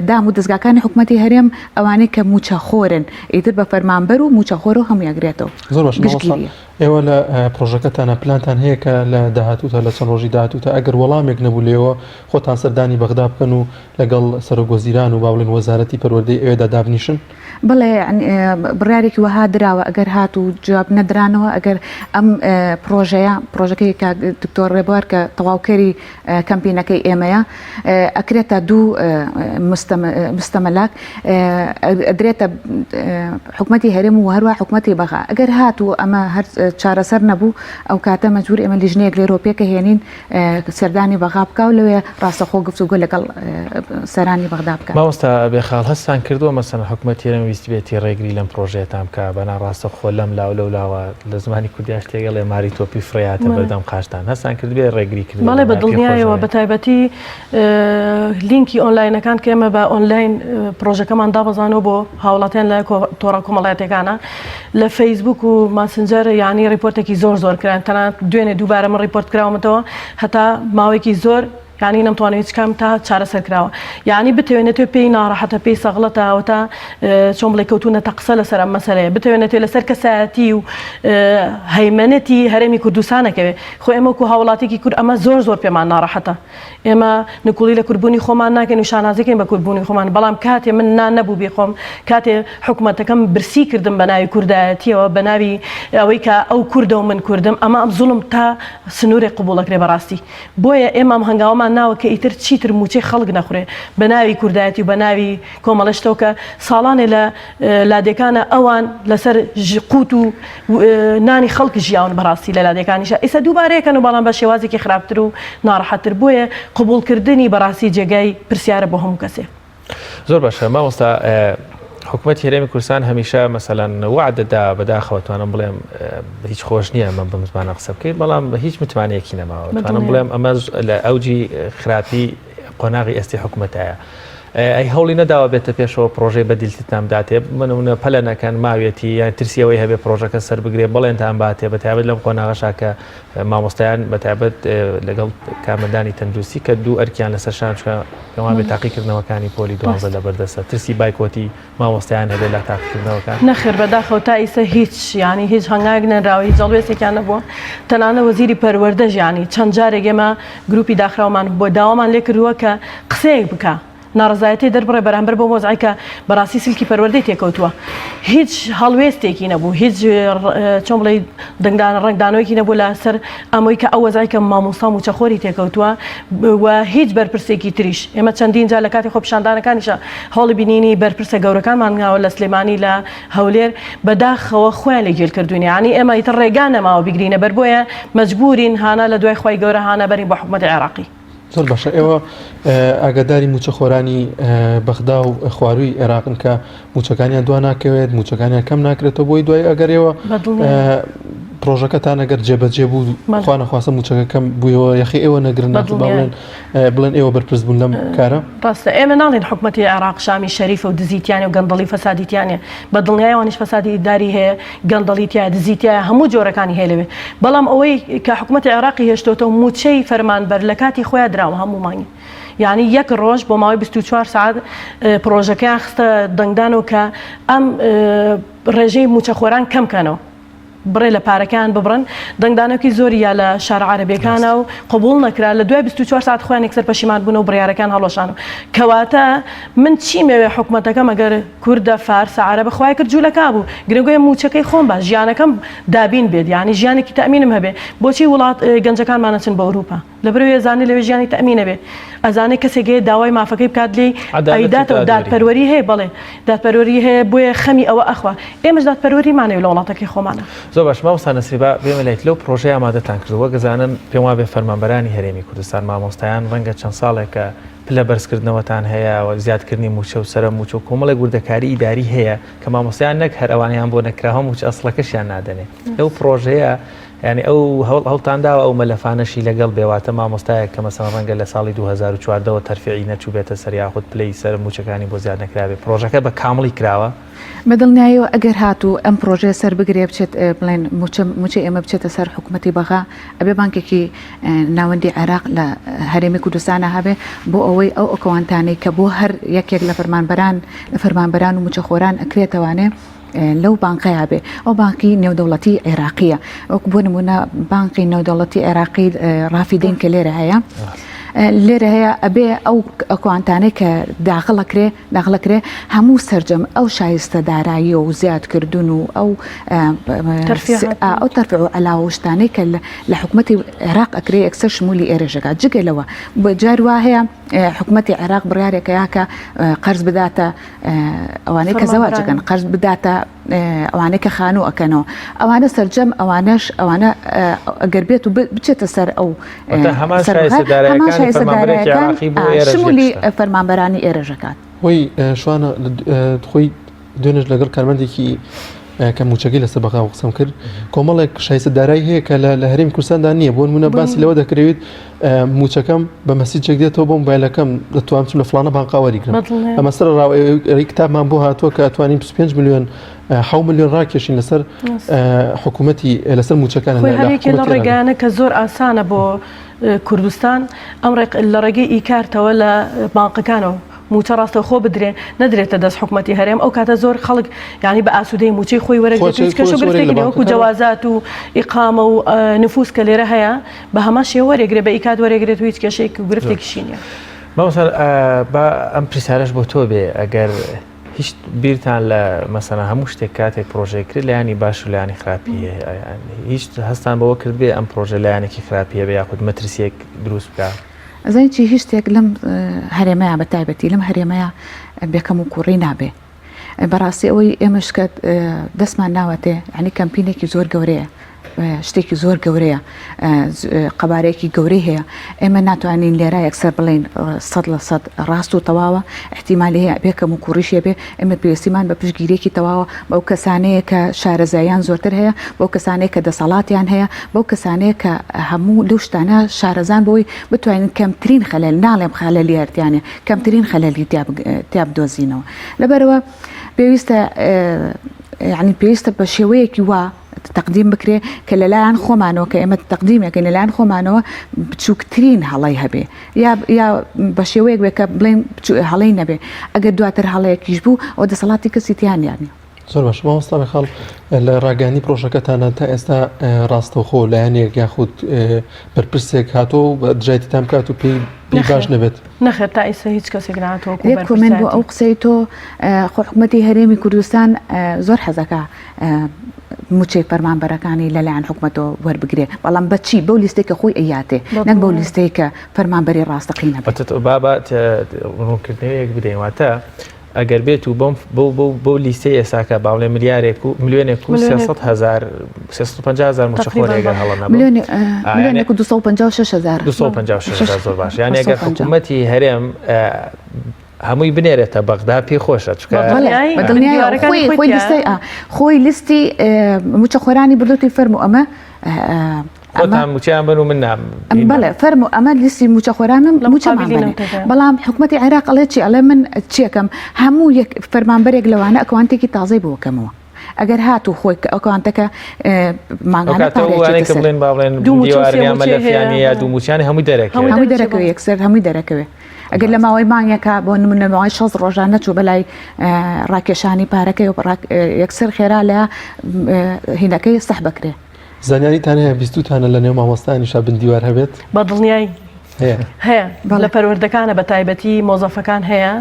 دام و دەزگاکانی حکوومەتی هەرێم ئەوانەی کە مووچەخۆرن ئیتر بە فەرمانبەر و مووچەخۆر و هەمووی ئەگرێتەوە زۆر باشە مامۆستا ئێوە لە پرۆژەکەتانە پلانتان هەیە کە لە داهاتووتا لە چەند ڕۆژی داهاتووتا ئەگەر وەڵامێک نەبوو لێوە خۆتان سەردانی بەغدا بکەن و لەگەڵ سەرۆک وەزیران و با بڵێن وەزارەتی پەروەردەی ئەوێدا دابنیشن؟ بەڵێ بڕیارێکی وەها دراوە ئەگەر هاتوو جواب نەدرانەوە ئەگەر ئەم پرۆژەیە پرۆژەکەی کاک دکتۆر ڕێبوار کە تەواوکەری کەمپینەکەی ئێمەیە ئەکرێتە دوو مستەمەلاک ئەدرێتە حکومەتی هەرێم و هەروە حکومەتی بەغا ئەگەر هاتوو ئەمە هەر چارەسەر نەبوو ئەو کاتە مەجبور ئێمە لیژنەیەک لێرەوە پێکەهێنین سەردانی بەغا بکا و لەوێ ڕاستەخۆ گفتوگۆ لەگەڵ سەرانی بەغدا بکا. مامۆستا بێخاڵ هەستتان کردووە مەسەلەن حکومەتی هەرێم ویستبێتی ڕێگری لەم پڕۆژەیەتان بکا بە ناڕاستەوخۆ لەم لاو لەو لاوە لە زمانی کوردیا شتێک ئەڵێ ماری تۆپی فڕێیاتە بەردەم قاچتان هەستان کردبێ ڕێگری کردبێ بەڵێ بە دڵنیایەوە بە تایبەتی لینکی ئۆنلاینەکان کە ئێمە بە ئۆنلاین پڕۆژەکەمان دابەزانەوە بۆ هاوڵاتیان لە تۆڕە کۆمەڵایەتیەکانە لە فەیسبوک و ماسنجەر یانی ڕیپۆرتێکی زۆر زۆر کران تەنانەت دوێنێ دووبارە من ڕیپۆرت کراومەتەوە هەتا ماوەیەکی زۆر. یانی نەمتوانی هیچ کام تا چارەسەر کراوە یانی بتەوێ نەتەوێ پێی ناڕەحەتە پێی سەغڵەتە ئەوەتا چۆن بڵێ کەوتوونەتە قسە لەسەر ئەم مەسەلەیە بتەوێ نەتەوێ لەسەر کەسایەتی و هەیمەنەتی هەرێمی کوردستانەکەوێ خۆ ئێمە وەکو هاوڵاتیکی کورد ئەمە زۆر زۆر پێمان ناڕەحەتە ئێمە نکوڵی لە کوردبوونی خۆمان ناکەین و شانازیکەین بە کوردبوونی خۆمان بەڵام کاتێ من نان نەبوو بیخۆم کاتێ حکومەتەکەم برسی کردم بە ناوی کوردایەتیەوە بە ناوی ئەوەی کە ئەو کوردە و من کوردم ئەمە ئەم زوڵم تا سنوورێک قبوڵەکرێ بەڕاستی بۆیە ئێمە ئەم هەنگاوەمان ناوە کە ئیتر چیتر مووچەی خەڵک نەخورێ بە ناوی کوردایەتی و بە ناوی کۆمەڵە شتەوە کە ساڵانێ لە لادێکانە ئەوان لەسەر قوت و نانی خەڵک ژیاون بەڕاستی لە لادێکانیشە ئیسە دووبارەیەکەن و بەڵام بە شێوازێکی خراپتر و ناڕەحەتتر بۆیە قبوڵکردنی بەڕاستی جێگای پرسیارە بۆ هەموو کەسێ. زۆر باشە مامۆستا حکوومەت هەرێمی کوردستان هەمیشە مەسەلەن وعد دەدا بەداخەوە توانم بڵێم هیچ خۆش نییە من بەم زمانە قسە بکەین بەڵام هیچ متمانەیەکی نەماوە توانم بڵێم ئەمە لە ئەوجی خراپی قۆناغی ئێستی حکوومەتایە. ئەی هەوڵی نەداوە بێتە پێشەوە پرۆژەی بەدیلتتان بداتێ منونە پەلە نەکەن ماویەتی یان ترسی ئەوەی هەبێ پرۆژەکە سەر بگرێ بەڵێنتان باتێ بە تایبەت لەم قۆناغەشا کە مامۆستایان بە تایبەت لەگەڵ کارمەندانی تەندروستی کە دوو ئەرکیان لەسەر شان چکە پێوان بێ تاقیکردنەوەکانی پۆلی دوانزە لە بەردەستە ترسی بایکۆتی مامۆستایان هەبێت لە تاقیکردنەوەکان؟ نەخێر بەداخەوە تا ئیسە هیچ یانی هیچ هەنگاوێک نەنراوە هیچ هەڵوێستێکیان نەبووە تەنانە وەزیری پەروەردەش یانی چەند جارێک ئێمە گروپی داخراومان بۆ داوامان لێکردووە کە قسەیەک بکا ناڕەزایەتی دەربڕێ بەرامبەر بەو وەزعەی کە بەڕاستی سلکی پەروەردەی تێکەوتووە هیچ هەڵوێستێکی نەبوو هیچ چۆن بڵێ دەنگدان ڕەنگدانەوەیەکی نەبوو لەسەر ئەمەی کە ئەو وەزعەی کە مامۆستا مووچەخۆری تێکەوتووە و هیچ بەرپرسێکی تریش ئێمە چەندین جار لە کاتی خۆپیشاندانەکانیشا هەوڵی بینینی بەرپرسە گەورەکانمان ناوە لە سلێمانی لە هەولێر بەداخەوە خۆیان لێ گێل کردوین یانی ئێمە ئیتر ڕێگا نەماوە بیگرینە بەر بۆیە مەجبورین هانا لە دوای خوای گەورە هانا بەرین بۆ حکومەتی عێراقی. زۆر باشە ئێوە ئاگاداری موچەخۆرانی بەغدا و خواروی عێراقن کە موچەکانیان دوا ناکەوێت موچەکانیان کەم ناکرێتەوە بۆی دوای ئەگەر ئێوە پرۆژەکەتان ئەگەر جێبەجێ بوو خوانەخواستە موچەکە کەم بوویەوە یەخی ئێوە نەگرن بڵێن بڵێن ئێوە بەرپرس بوون لەم کارە؟ ڕاستە ئێمە ناڵێین حکومەتی عێراق شامی شەریفە و دزی تیانە و گەندەڵی و فەسادی تیانە بە دڵنیایی ئەوانیش فەسادی ئیداری هەیە گەندەڵی تیایە دزی تیایە هەموو جۆرەکانی هەیە لەوێ بەڵام ئەوەی کە حکومەتی عێراقی هێشتۆتەوە مووچەی فەرمانبەر لە کاتی خۆیا دراوە هەموو مانگی یعنی یەک ڕۆژ بۆ ماوەی 24 ساعت پڕۆژەکەیان خستە دەنگدانەوە کە ئەم ڕێژەی مووچەخۆران کەم کەنەوە بڕێ لە پارەکەیان ببڕن، دەنگدانەوەکی زۆری یا لە شارە عەرەبیەکانا و قبوڵ نەکرا، لە دوای 24 سەعات خۆیان یەکسەر پەشیمان بوونەوە و بڕیارەکەیان هەڵوەشانەوە. کەواتە من چیمەوێ حکومەتەکەم ئەگەر کوردە، فارسە، عەرەبە خوای کرد جولەکە بوو، گرنگۆیە مووچەکەی خۆم با ژیانەکەم دابین بێت، یانی ژیانێکی تەئمینم هەبێ. بۆچی وڵات گەنجەکانمان ئەچن بۆ ئەوروپا؟ لەبەرئەوەی ئەزانێ لەوێ ژیانی تەئمین ئەبێ ئەزانێ کەسێک هەیە داوای مافەکەی بکات لێی ئەیداتەوە دادپەروەری هەیە بەڵێ دادپەروەری هەیە بۆیە خەمی ئەوە ئەخوا ئێمەش دادپەروەریمان هەیە لە وڵاتەکەی خۆمانە. زۆر باش مامۆستا نەسری با بێمە لایت لەو پرۆژەی ئامادەتان کردووە وەک ئەزانم پێم وابێ فەرمانبەرانی هەرێمی کوردستان مامۆستایان ڕەنگە چەند ساڵێکە پلە بەرزکردنەوەتان هەیە و زیادکردنی مووچە و سەرە مووچە و کۆمەڵێک وردەکاری ئیداری هەیە کە مامۆستایان نەک هەر ئەوانەیان بۆ نەکراوە مووچە ئەسڵەکەشیان نادەنێ لەو پرۆژەیە یانی ئەو هەوڵتان داوە ئەو مەلەفانەشی لەگەڵ بێ واتە مامۆستایەک کە مەسەڵەن ڕەنگە لە ساڵی 2014 وە تەرفیعی نەچووبێتە سەر یاخود پلەی سەر مووچەکانی بۆ زیاد نەکرابێ پڕۆژەکە بە کامڵی کراوە؟ بە دڵنیایەوە ئەگەر هاتوو ئەم پڕۆژەیە سەر بگرێ بچێت بڵێن مووچە مووچەی ئێمە بچێتە سەر حکوومەتی بەغا ئەبێ بانکێکی ناوەندی عێراق لە هەرێمی کوردستانە هەبێ بۆ ئەوەی ئەو ئەکەوانتانەی کە بۆ هەر یەکێک لە فەرمانبەران لە فەرمانبەران و مووچەخۆران ئەکرێتەوانێ لەو بانقەیا بێ ئەو بانقی نێودەوڵەتی عێراقیە وەک بۆ نمونە بانقی نێودەوڵەتی عێراقی ڕافیدەین کە لێرە هەیە لێرە هەیە ئەبێ ئەو ئەکوانتانەی کە داخڵەکرێ داخڵەکرێ هەموو سرجەم ئەو شایستە دارایی و زیادکردن و ئەو ئەو تەرفع و علاوە شتانەی کە لە حکوومەتی عێراق ئەکرێ یەکسەر شمولی ئێرەژەکات جگە لەوە جار وا هەیە حکوومەتی عێراق بڕارێکەیە کە قەرز بداتە ئەوانەی کە زەواجەکەن قەرز بداتە ئەوانەی کە خانوو ئەکەنەوە ئەوانە سەرجەم ئەوانەش ئەوانە ئەگەر بێت و بچێتە سەر ئەو شمولی فەرمانبەرانی ئێرەژەکات خۆی شوانە خۆی دوێنێش لەگەڵ کارمەندێکی کە موچەکەی لەسەر بەغا قسەم کرد کۆمەڵێک شایستە دارایی هەیە کە لە هەرێمی کوردستاندا نییە بۆ نمونە باسی لەوە دەکرێت موچەکەم بە message ێک دێتەوە بۆ مۆبایلەکەم دەتوانم چم لە فلانە بانقا وەریگرم ئەمە سەر ڕاو کتابمان بۆ هاتووە کە توانین 25 میلیۆن 6 میلیۆن ڕاکێشین لەسەر حکوومەتی لەسەر موچەکان لە ڕێگانە کە زۆر ئاسانە بۆ. کوردستان ئەم لە ڕێگەی ئی-کارتەوە لە بانقەکانەوە موچە ڕاستەوخۆ بدرێ نەدرێتە دەست حکومەتی هەرێم ئەو کاتە زۆر خەڵک یانی بە ئاسوودەی موچەی خۆی وەرەگرێت هیچ کەش و گرفتێکی نیە وەکو جەوازات و ئیقامە و نفوس کە لێرە هەیە بە هەمان شێوە وەرەگرێ بە ئی-کارت وەرەگرێت و هیچ کێشەیەک و گرفتێکیشی نیە. مامۆستا با ئەم پرسیارەش بۆ تۆ بێ ئەگەر هیچ بیرتان لە مەسەلەن هەموو شتێک کاتێک پرۆژەیەک کرد لایەنی باش و لایەنی خراپی هەیە هیچ هەستان بەوە کرد بێ ئەم پرۆژە لایەنێکی خراپی هەبێ یاخود مەترسیەک دروست بکە؟ ئەزانی چی هیچ شتێک لەم هەرێمەیە بە تایبەتی لەم هەرێمەیە بێکەم و کوڕی نابێ بەڕاستی ئەوەی ئێمەش کە دەستمان ناوەتێ یعنی کەمپینێکی زۆر گەورەیە شتێکی زۆر گەورەیە قەبارەیەکی گەورەی هەیە ئێمە ناتوانین لێرە یەکسەر بڵین سەد لە سەد ڕاست و تەواوە احتیمالی هەیە بێ کەم و کوڕیشێ بێ ئێمە پێویستیمان بە پشتگیریەکی تەواوە بەو کەسانەیە کە شارەزاییان زۆرتر هەیە بەو کەسانەیە کە دەسەڵاتیان هەیە بەو کەسانەیە کە هەموو لەو شتانە شارەزان بۆی بتوانین کەمترین خەلەل ناڵێم خەلەلی هەرتیانە کەمترین خەلەلی تیا بدۆزینەوە لەبەرەوە پێویستە یعنی پێویستە بە شێوەیەکی وا تەقدیم بکرێ کە لەلایەن خۆمانەوە کە ئێمە تەقدیمەکەین لەلایەن خۆمانەوە بچووکترین هەڵەی هەبێ یا یا بە شێوەیەک بێ کە بڵێن هەڵەی نەبێ ئەگەر دواتر هەڵەیەکیش بوو ئەوە دەسەڵاتی کەسی تیا نییە. زۆر باش مامۆستا میخاڵ لە ڕاگەیاندنی پرۆژەکەتانە تا ئێستا ڕاستەوخۆ لایەنێک یاخود بەرپرسێک هاتۆ و بە دژایەتیتان بکات و پێی پێی باش نەبێت؟ نەخێر تا ئیستا هیچ کەسێک نەهاتووە وەکوو یەک کۆمێنت بۆ ئەو قسەی تۆ خۆ حکومەتی هەرێمی کوردستان زۆر حەزەکا موچەی فەرمانبەرەکانی لەلایەن حکومەتەوە وەربگرێ بەڵام بەچی بەو لیستەی کە خۆی ئەیاتێ نەک بەو لیستەی کە فەرمانبەری ڕاستەقینە بێت. با با ڕوونکردنەوەیەک بدەین واتە ئەگەر بێت و بەم بەو بەو بەو لیستەی ئێساکە با بڵێ ملیارێک و ملیۆنێک و 300 هەزار 350 هەزار مووچەخۆرێک ئەگەر هەڵە نەبم ملیۆنێک و 256 هەزار 256 هەزار زۆر باش یعنی ئەگەر حکوومەتی هەرێم هەمووی بنێرێتە بەغدا پێی خۆشە چونکە خۆی لیستی موچەخۆرانی بردوتی فەرمو ئەمە خۆتان موچەیان بن و من نام بەڵێ فەرمو ئەمە لیستی موچەخۆرانم موچەمان بنێ بەڵام حکوومەتی عێراق ئەڵێ چی ئەڵێ من چیەکەم هەموو یەک فەرمانبەرێک لەوانە ئەکاونتێکی تازەی بۆ بکەمەوە ئەگەر هاتوو خۆی کە ئەکاونتەکە مانگانە پارەیەکی ئەوانەی کە بڵێن با بڵێن دوو موچە و سێ دیوارن یا موچەی هەیە. مەلەفیان یا دوو موچیان هەمووی دەرەکەوێ هەمووی دەرەکەوێ یەکسەر هەمووی دەرەکەوێ ئەگەر لە ماوەی مانگێکا بۆ نمونە لە ماوەی 60 ڕۆژان نەچوو بەلای ڕاکێشانی پارەکەی و یەکسەر خێرا لە هینەکەی سەح بکرێ. زانیاریتان هەیە بیستوتانە لە نێو مامۆستایانیشا بن دیوار هەبێت؟ بە دڵنیایی هەیە هەیە لە پەروەردەکانە بە تایبەتی مۆزەفەکان هەیە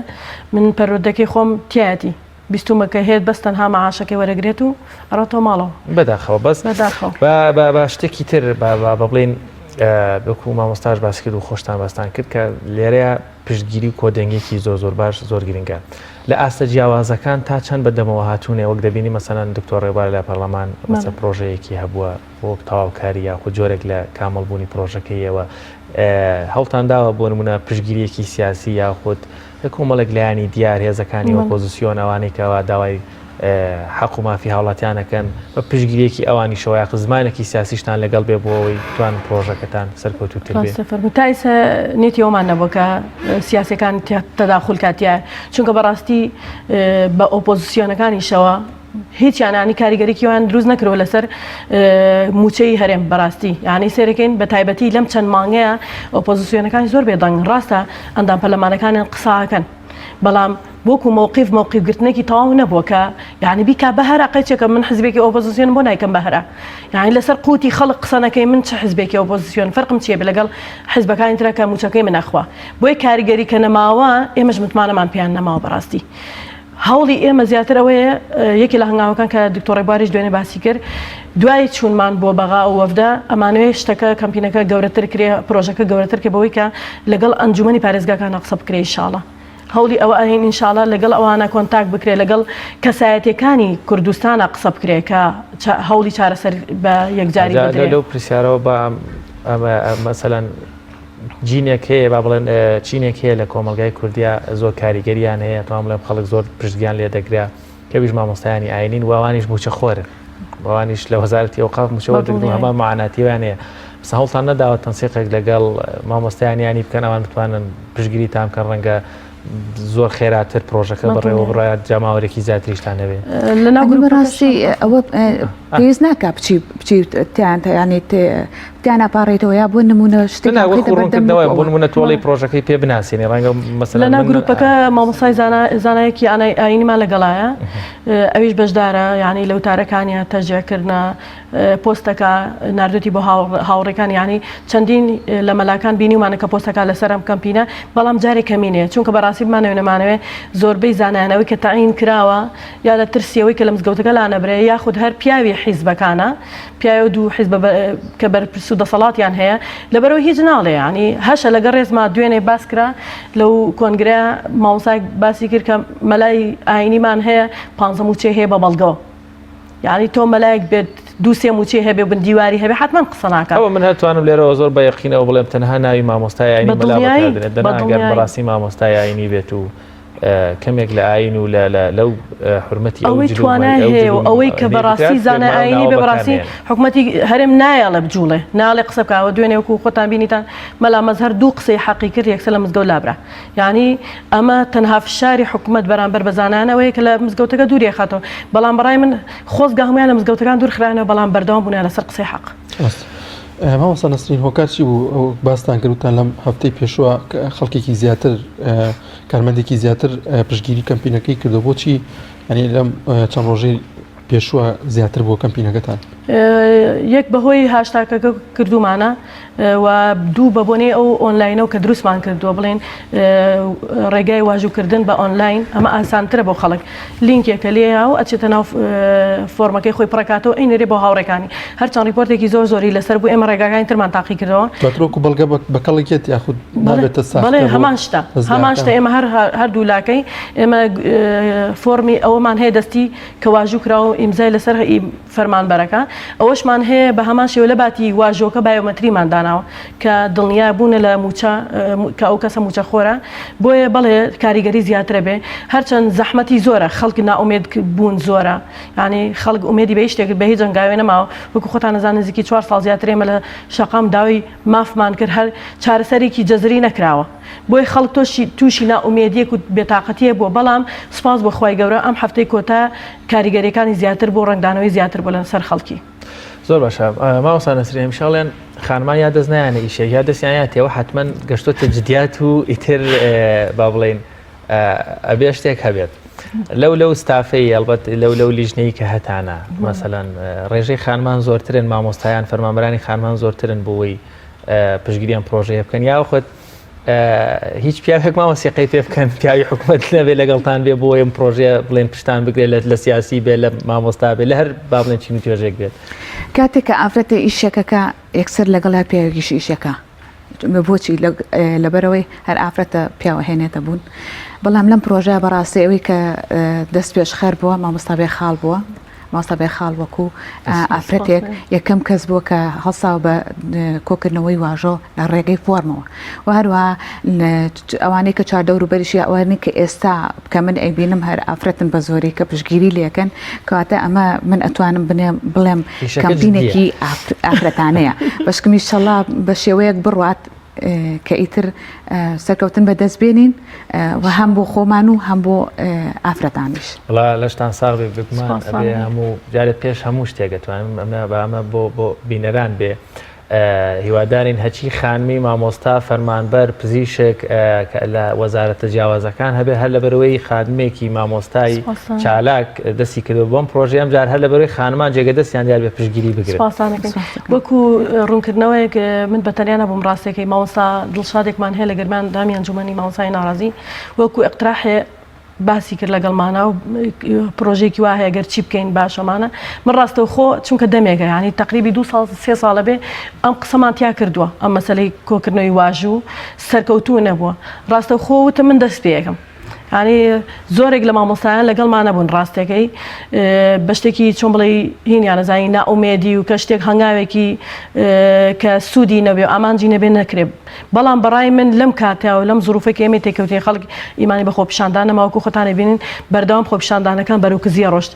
من پەروەردەکەی خۆم تیایەتی بیستومە کە هێت بەس تەنها مەعاشەکەی وەرەگرێت و ئەڕۆتەوە ماڵەوە. بەداخەوە بەس بەداخەوە. با با با شتێکی تر با با بە بڵێین وەکو مامۆستاش باسی کرد و خۆشتان باستان کرد کە لێرەیە پشتگیری و کۆدەنگێکی زۆر زۆر باش زۆر گرنگە لە ئاستە جیاوازەکان تا چەند بە دەمەوە هاتوونێ وەک دەبینی مەسەلەن دکتۆر ڕێبوار لە پەرلەمان مەسە پرۆژەیەکی هەبووە وەک تەواوکاری یاخود جۆرێک لە کامڵبوونی پرۆژەکەیەوە هەوڵتان داوە بۆ نمونە پشتگیریەکی سیاسی یاخود کۆمەڵێک لایەنی دیار، هێزەکانی ئۆپۆزسیۆن، ئەوانەی کەوا داوای حەق و مافی هاوڵاتیان ئەکەن، بە پشتگیریەکی ئەوانیشەوە یاخود زمانێکی سیاسیشتان لەگەڵ بێ بۆ ئەوەی بتوانن پرۆژەکەتان سەرکەوتووتر بێ. ڕاستە فەرموو. تا ئیسە نیەتی ئەوەمان نەبووە کە سیاسیەکان تەداخول کات تیایا، چونکە بەڕاستی بە ئۆپۆزسیۆنەکانیشەوە هیچیان یانی کاریگەریکی وایان دروست نەکردوە لەسەر موچەی هەرێم بەڕاستی یانی سێرەکەین بە تایبەتی لەم چەند مانگەیە ئۆپۆزیسیۆنەکانی زۆر بێدەنگ ڕاستە ئەندام پەرلەمانەکانیان قساکەن بەڵام وەکو مەوقیف مەوقیف گرتنێکی تەواو نەبووە کە یعنی بیکا بە هەرا قەیچێکە من حزبێکی ئۆپۆزیسیۆن بۆ نایکەم بە هەرا یعنی لەسەر قوتی خەڵک قسە نەکەی من چ حزبێکی ئۆپۆزیسیۆن فەرقم چییە لەگەڵ حزبەکانی ترە کە موچەکەی من ئەخوا بۆیە کاریگەری کە نەماوە ئێمەش متمانەمان پێیان نەماوە بەڕاستی هەوڵی ئێمە زیاتر ئەوەیە یەکێ لە هەنگاوەکان کە دکتۆر ڕێبواریش دوێنێ باسی کرد دوای چوونمان بۆ بەغا و وەفدە ئەمانەوێ شتەکە کەمپینەکە گەورەتر کرێ پرۆژەکە گەورەتر کرێ بەوەی کە لەگەڵ ئەنجومەنی پارێزگاکانە قسە بکرێ ئینشاڵا هەوڵی ئەوە ئەین ئینشاڵا لەگەڵ ئەوانە کۆنتاکت بکرێ لەگەڵ کەسایەتیەکانی کوردستانە قسە بکرێ کە هەوڵی چارەسەر بە یەکجاری بدرێ. لەو پرسیارەوە با ئەمە مەسەلەن جینێک هەیە با بڵێن چینێک هەیە لە کۆمەڵگای کوردیا زۆر کاریگەریان هەیە توان بڵێم خەڵک زۆر پشتگیان لێ دەگرە کەویش مامۆستایانی ئاینین واوانیش موچە خۆرن ئەوانیش لە وەزارەتی ئەوقاف موچە وەردەگرن و هەمان معاناتیان هەیە بەس هەوڵتان نەداوە تەنسیقێک لەگەڵ مامۆستایانیانی بکەن ئەوان بتوانن پشتگیریتان بکەن ڕەنگە زۆر خێراتر پرۆژەکە بەڕێوە بڕات جەماوەرێکی زیاتریشتان هەبێ لەناو بەڕاستی ئەوە پێویست ناکا بچی بچی تیان ینی. تیان ئەپاڕێیتەوە یا بۆ نمونە شتێک نا وەکو ڕوونکردنەوە بۆ نمونە تۆڵی پرۆژەکەی پێ بناسێنی ڕەنگە مەسەلەن لەناو گروپەکە مامۆستای زانا زانایەکی ئانای ئاینیمان لەگەڵایە ئەویش بەشدارە یعنی لە وتارەکانیان تەشجیعکردنە پۆستەکە ناردوێتی بۆ هاوڕێکان یعنی چەندین لە مەلاکان بینیومانە کە پۆستەکە لەسەر ئەم کەمپینە بەڵام جارێ کەمینەیە چونکە بەڕاستی بمانەوێ نەمانەوێ زۆربەی زانایانەوەی کە تەعین کراوە یا لە ترسی ئەوەی کە لە مزگەوتەکە لانەبرێ یاخود هەر پیاوی حیزبەکانە پیاوی دوو حیزبە کە بەرپرس و دەسەڵاتیان هەیە لەبەرەوە هیچ ناڵێ ینی هەشە لەگە ڕێزما دوێنێ باس کرا لەو کۆنگرە مامۆسایەک باسی کرد کە مەلای ئاینیمان هەیە پ موچەی هەیە بە بەڵگەوە یعنی تۆ مەلایەک بێت دوو سێ موچەی هەبێ بن دیواری هەبێ حتمما قسە ناکات ئەوە من هەتوانم لێرەوە زۆر بە یەقینەوە بڵێم تەنها ناوی مامۆستای ئاینی مەلا بەکاردێنێت دەنا ئەگەر بەڕاستی مامۆستای ئاینی بێت و کەمێک لە ئاین و لەو حرمەتی ئەوەی توانای هەیە و ئەوەی کە بەڕاستی زانای ئاینی بێ بەڕاستی حکومەتی هەرێم نایەڵێ بجوڵێ ناڵێ قسە بکەوە دوێنێ وەکو خۆتان بینیتان مەلا مەزهەر دوو قسەی حەقی کرد یەکسەر لە مزگەوت لابرا یعنی ئەمە تەنها فشاری حکومەت بەرامبەر بە زانایانەوەیە کە لە مزگەوتەکە دووری خاتەوە بەڵام بەڕای من خۆزگە هەموویان لە مزگەوتەکان دوور خرانەوە بەڵام بەردەوام بوونیان لەسەر قسەی حەق. مامۆستا نەسرین هۆکار چی بوو ئەو باستان کرد وتان لەم هەفتەی پێشووە خەڵکێکی زیاتر کارمەندێکی زیاتر پشتگیری کەمپینەکەی کردو بۆچی ئەنی لەم چەند ڕۆژەی پێشووە زیاتر بۆ کەمپینەکەتان؟ یەک بەهۆی هاشتاکەکە کردومانە و دوو بە بۆنەی ئەو ئۆنلاینەوە کە دروستمان کردووە بڵێن ڕێگای واژووکردن بە ئۆنلاین ئەمە ئاسانترە بۆ خەڵک لینکێکە لێیە و ئەچێتە ناو فۆرمەکەی خۆی پڕەکاتەوە ئەینێرێ بۆ هاوڕێکانی هەرچەند ڕیپۆرتێکی زۆر زۆری لەسەر بوو ئێمە ڕێگاکانی ترمان تاقی کردەوە. دواتر وەکو بەڵگە بە کەڵکێت یاخود نابێتە ساختە بەڵێ هەمان شتە هەمان شتە ئێمە هەر هەردوو لاکەی ئێمە فۆرمی ئەوەمان هەیە دەستی کە واژوو کراوە و ئیمزای لەسەر فەرمانبەرەکە ئەوەشمان هەیە بە هەمان شێوە لە باتی واژۆکە بایۆمەتریمان داناوە کە دڵنیا بوونە لە مووچە کە ئەو کەسە مووچەخۆرە بۆیە بەڵێ کاریگەری زیاترە بێ هەرچەند زەحمەتی زۆرە خەڵک نائومێد بوون زۆرە یعنی خەڵک ئومێدی بە هیچ شتێک بە هیچ هەنگاوێ نەماوە وەکو خۆتان ئەزانن نزیکی چوار ساڵ زیاتر ئێمە لە شەقام داوای مافمان کرد هەر چارەسەرێکی جەزری نەکراوە بۆیە خەڵک تۆشی تووشی نائومێدیەک و بێتاقەتیەک بووە بەڵام سوپاس بۆ خوای گەورە ئەم هەفتەی کۆتا کاریگەریەکانی زیاتر بوو ڕەنگدانەوەی زیاتر بوو لەسەر خەڵکی. زۆر باشە مامۆستا نەسرین هەمیشە ئەڵێن خانمان یا دەست نایانە ئیشێک یا دەستیان یاتەوە حتمما گەشتۆتە جدیات و ئیتر با بڵێین ئەبێ شتێک هەبێت لەو لەو ستافەی ئەلبەت لەو لەو لیژنەی کە هەتانە مەسەلەن ڕێژەی خانمان زۆرترن مامۆستایان فەرمانبەرانی خانمان زۆرترن بۆی پشگیری ئەم پرۆژەیە بکەن یاخود هیچ پیاوێک ماوە سیقەی پێ بکەن پیاوی حکومەت نەبێ لەگەڵتان بێ بۆ ئەم پرۆژەیە بڵێن پشتان بگرێت لە سیاسی بێ لە مامۆستا بێ لە هەر با بڵێن چین و توێژێک بێت. کاتێک کە ئافرەتێ ئیشێکەکە یەکسەر لەگەڵیا پیاوێکیش ئیشەکە بۆچی لەبەرەوەی هەر ئافرەتە پیاوە هێنێتە بوون بەڵام لەم پرۆژە بەڕاستی ئەوەی کە دەست پێشخەر بووە مامۆستا بێخاڵ بووە مامۆستا بێخاڵ وەکو ئافرەتێک یەکەم کەس بووە کە هەڵساوە بە کۆکردنەوەی واژۆ لە ڕێگەی فۆرمەوە و هەروەها ئەوانەی کە چواردەور و بەریشی ئەوانەی کە ئێستا کە من ئەیبینم هەر ئافرەتن بە زۆری کە پشتگیری لێکەن کەواتە ئەمە من ئەتوانم بنێم بڵێم کەمپینێکی ئافرەتانەیە بەشکم ئیشەڵا بە شێوەیەک بڕوات کە ئیتر سەرکەوتن بەدەست بێنین و هەم بۆ خۆمان و هەم بۆ ئافرەتانیش. وەڵا لەشتان ساغ بێ بێگومان ئەبێ هەموو جارێ پێش هەموو شتێک ئەتوانم ئەمە بە ئەمە بۆ بۆ بینەران بێ هیوادارین هەچی خانمی مامۆستا فەرمانبەر پزیشک لە وەزارەتە جیاوازەکان هەبێ هەر لەبەرەوەی خانمێکی مامۆستای چالاک دەستی کردو بۆم پرۆژەی ئەم جار هەر لەبەرەوەی خانمان جێگە دەستیان دیار بێ پشتگیری بگرن. وەکو ڕوونکردنەوەیەک من بە تەنیا نەبووم ڕاستەکەی مامۆستا دڵشادێکمان هەیە لە گەرمیان ئەندامی ئەنجومەنی مامۆستای ناڕازی وەکو ئیقتراحێ باسی کرد لەگەڵمانە و پرۆژێکی وا هەیە گەر چی بکەین باشەمانە من ڕاستەوخۆ چونکە دەمێکە ینی تقریبی دو ساڵ سێ ساڵە بێ ئەم قسەمان تیا کردووە ئەم مەسلەی کۆکردنەوەی واژوو سەرکەوتوو نەبووە ڕاستەوخۆ وتم من دەست پێەکەم یانی زۆرێک لە مامۆستایان لەگەڵمان نەبوون ڕاستەکەی بە شتێکی چۆن بڵێ هینیان نەزانی نائومێدی و کە شتێک هەنگاوێکی کە سوودی نەبێ و ئامانجی نەبێ نەکرێ بەڵام بەڕای من لەم کاتە و لەم زروفێک ئێمە تێکەوتین خەڵک ئیمانی بە خۆپیشاندان نەماوەکو خۆتانی بینین بەردەوام خۆپیشاندانەکان بەرەو کزیە ڕۆشت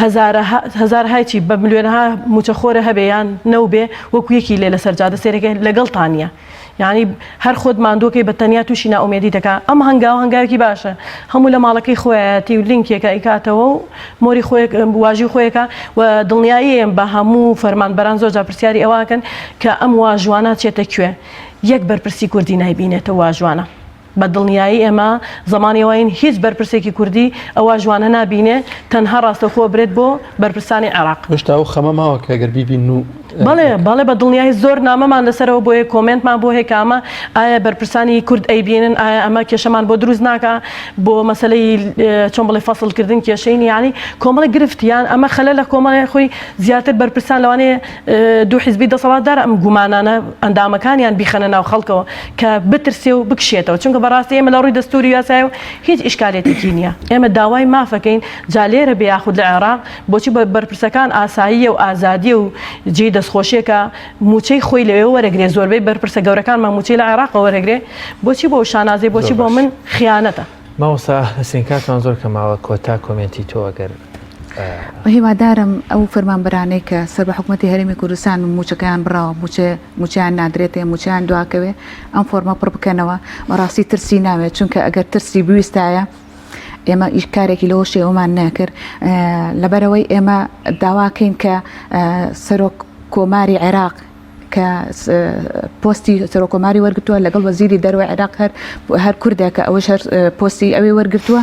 هەزارەها هەزارهای چی بە ملیۆنەها موچەخۆرە هەبێ یان نەوبێ وەکو یەکی لێ لەسەر جادە سێرەکە لەگەڵتان نییە. یانی هەر خۆت ماندووەکەی بە تەنیا تووشی نائومێدی دەکا ئەم هەنگاوە هەنگاوێکی باشە هەموو لە ماڵەکەی خۆیەتی و لینکێکە ئەیکاتەوە و مۆری خۆی واژوی خۆیەکە و دڵنیاییم بە هەموو فەرمانبەران زۆر جار پرسیاری ئەوە ئەکەن کە ئەم واژوانە چێتە کوێ یەک بەرپرسی کوردی نایبینێتەوە واژوانە بە دڵنیایی ئێمە زەمانی ئەوەین هیچ بەرپرسێکی کوردی ئەو واژوانە نابینێ تەنها ڕاستەوخۆ برێت بۆ بەرپرسانی عێراق. هێشتا ئەو خەمە ماوە کە گەر بیبینن و. بەڵێ بەڵێ بە دڵنیایی زۆر نامەمان لەسەرەوە بۆیە کۆمێنتمان بۆ هەیە کە ئەمە ئایا بەرپرسانی کورد ئەیبینن ئایا ئەمە کێشەمان بۆ دروست ناکا بۆ مەسەلەی چۆن بڵێ فەسڵ کردن کێشەی نیە یانی کۆمەڵێک گرفت یان ئەمە خەلە لە کۆمەڵێ خۆی زیاتر بەرپرسان لەوانەیە دوو حیزبی دەسەڵاتدار ئەم گومانانە ئەندامەکانیان بیخەنە ناو خەڵکەوە کە بترسێ و بکشێتەوە چونکە بەڕاستی ئێمە لە ڕووی دەستوری یاسایەوە هیچ ئیشکالێتێکی نییە ئێمە داوای مافەکەین جا لێرە بێ یاخود لە عێراق بۆچی بە بەرپرسەکان ئاساییە و ئازادیە و جێی دەستخۆشیە کە موچەی خۆی لەوێ وەرەگرێ زۆربەی بەرپرسە گەورەکانمان موچەی لە عێراقەوە وەرەگرێ بۆچی بۆ شانازی بۆچی بۆ من خیانەتە. مامۆستا نەسرین کاتمان زۆر کەم ماوە کۆتا کۆمێنتی تۆ ئەگەر. هیوادارم ئەو فەرمانبەرانەی کە سەر بە حکومەتی هەرێمی کوردستان و موچەکەیان بڕاوە موچە موچەیان نادرێتێ موچەیان دواکەوێ ئەم فۆرمە پڕ بکەنەوە بەڕاستی ترسی ناوێت چونکە ئەگەر ترسی بویستایە ئێمە ئیش کارێکی لەوە شێوەمان نەکرد لەبەرەوەی ئێمە داواکەین کە سەرۆک کۆماری عێراق کە پۆستی سەرۆکۆماری وەرگتووە لەگەڵ وەزیری دەروە عێراق هەر هەر کوردێکە ئەوەش هەر پۆستی ئەوێ وەرگتووە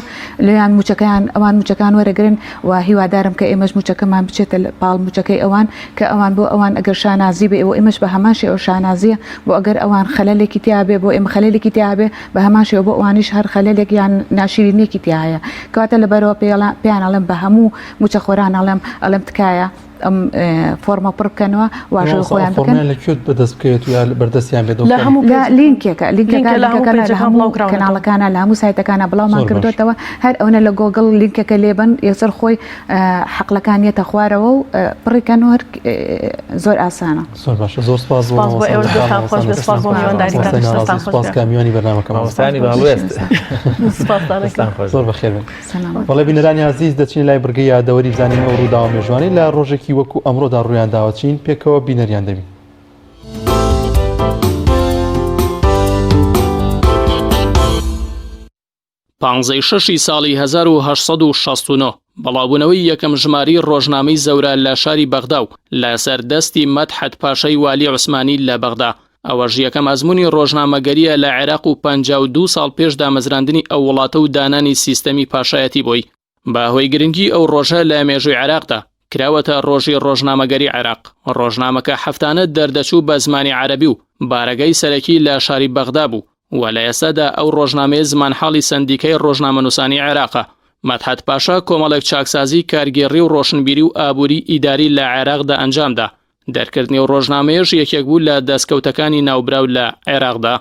لەیان موچەکەیان ئەوان موچەکان وەرەگرن و هیوادارم کە ئێمەش موچەکەمان بچێتە پاڵ موچەکەی ئەوان کە ئەوان بۆ ئەوان ئەگەر شانازی بێ و ئێمەش بە هەمان شێوە شانازیە بۆ ئەگەر ئەوان خەلەلێکی تیا بێ بۆ ئێمە خەلەلێکی تیا بێ بە هەمان شێوە بۆ ئەوانیش هەر خەلەلێک یان ناشیرینیەکی تیا هەیە کەواتە لەبەرەوە پێیان ئەڵێم بە هەموو موچەخۆران ئەڵێم ئەڵێم تکایە ئەم فۆرمە پڕ بکەنەوە واژۆی خۆیان بکەن لە کوێت بەدەست بکەوێت و یا بەردەستیان بێت لە هەموو لە لینکێکە لینکەکە لە هەموو لە هەموو کەناڵەکانە لە هەموو سایتەکانە بڵاومان کردوێتەوە هەر ئەوەنە لە گۆگڵ لینکەکە لێبن یەکسەر خۆی حەقلەکان یەتە خوارەوە و پڕیکەن و هەر زۆر ئاسانە. زۆر باشە زۆر سپاس بۆ سپاس بۆ ئێوەش دەستان خۆش بێت سپاس بۆ میوانداریتان دەستان خۆش سپاس بێت کە میوانی بەرنامەکەمان مامۆستایانی باڵوێست سپاستان دەستان خۆش زۆر بەخێر بن سەلامەت بەڵێ بینەرانی ئازیز دەچینە لای بڕگەی یادەوەری بزانین ئەو ڕووداوە مێژوانەی لە ڕۆژێکی وەکو ئەمڕۆدا ڕوویان داوە چین پێکەوە بینەریان دەبین. پانزەی شەشی ساڵی 1869 بڵاوبوونەوەی یەکەم ژمارەی ڕۆژنامەی زەورا لە شاری بەغدا و لەسەر دەستی مەدحەت پاشای والی عوسمانی لە بەغدا ئەوەش یەکەم ئەزموونی ڕۆژنامەگەرییە لە عێراق و 52 ساڵ پێش دامەزراندنی ئەو وڵاتە و دانانی سیستەمی پاشایەتی بۆی. بە هۆی گرنگی ئەو ڕۆژە لە مێژووی عێراقدا، کراوەتە ڕۆژی ڕۆژنامەگەری عێراق. ڕۆژنامەکە هەفتانە دەردەچوو بە زمانی عەرەبی و بارەگای سەرەکی لە شاری بەغدا بوو و لە ئێستادا ئەو ڕۆژنامەیە زمانحاڵی سەندیکای ڕۆژنامەنووسانی عێراقە. مەدحەت پاشا کۆمەڵێک چاکسازی کارگێڕی و ڕۆشنبیری و ئابووری ئیداری لە عێراقدا ئەنجامدا، دەرکردنی ئەو ڕۆژنامەیەش یەکێک بوو لە دەستکەوتەکانی ناوبراو لە عێراقدا.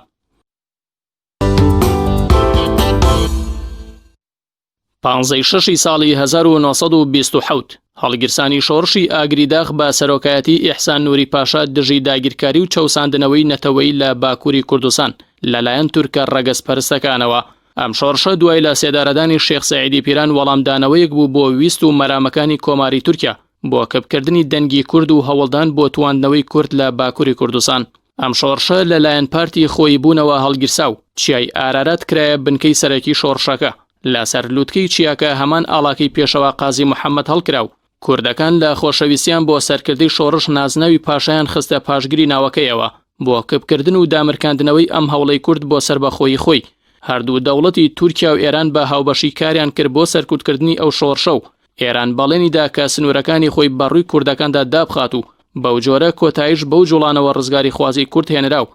پانزەی شەشی ساڵی 1927 هەڵگیرسانی شۆڕشی ئاگری داخ بە سەرۆکایەتی ئیحسان نوری پاشا دژی داگیرکاری و چەوساندنەوەی نەتەوەیی لە باکووری کوردستان لەلایەن تورکە ڕەگەزپەرستەکانەوە. ئەم شۆڕشە دوای لە سێدارەدانی شێخ سەعیدی پیران وەڵامدانەوەیەک بوو بۆ ویست و مەرامەکانی کۆماری تورکیا بۆ کپکردنی دەنگی کورد و هەوڵدان بۆ تواندنەوەی کورد لە باکووری کوردستان. ئەم شۆڕشە لە لایەن پارتی خۆییبوونەوە هەڵگیرسا و چیای ئارارات کرایە بنکەی سەرەکی شۆڕشەکە. لەسەر لوتکەی چیاکە هەمان ئاڵاکەی پێشەوا قازی محەمەد هەڵکرا و کوردەکان لە خۆشەویستیان بۆ سەرکردەی شۆڕش نازناوی پاشایان خستە پاشگری ناوەکەیەوە بۆ کپکردن و دامرکاندنەوەی ئەم هەوڵەی کورد بۆ سەربەخۆیی خۆی. هەردوو دەوڵەتی تورکیا و ئێران بە هاوبەشی کاریان کرد بۆ سەرکوتکردنی ئەو شۆڕشە و ئێران بەڵێنی دا کە سنوورەکانی خۆی بە ڕووی کوردەکاندا دابخات و بەو جۆرە کۆتاییش بەو جوڵانەوە ڕزگاریخوازی کورد هێنرا و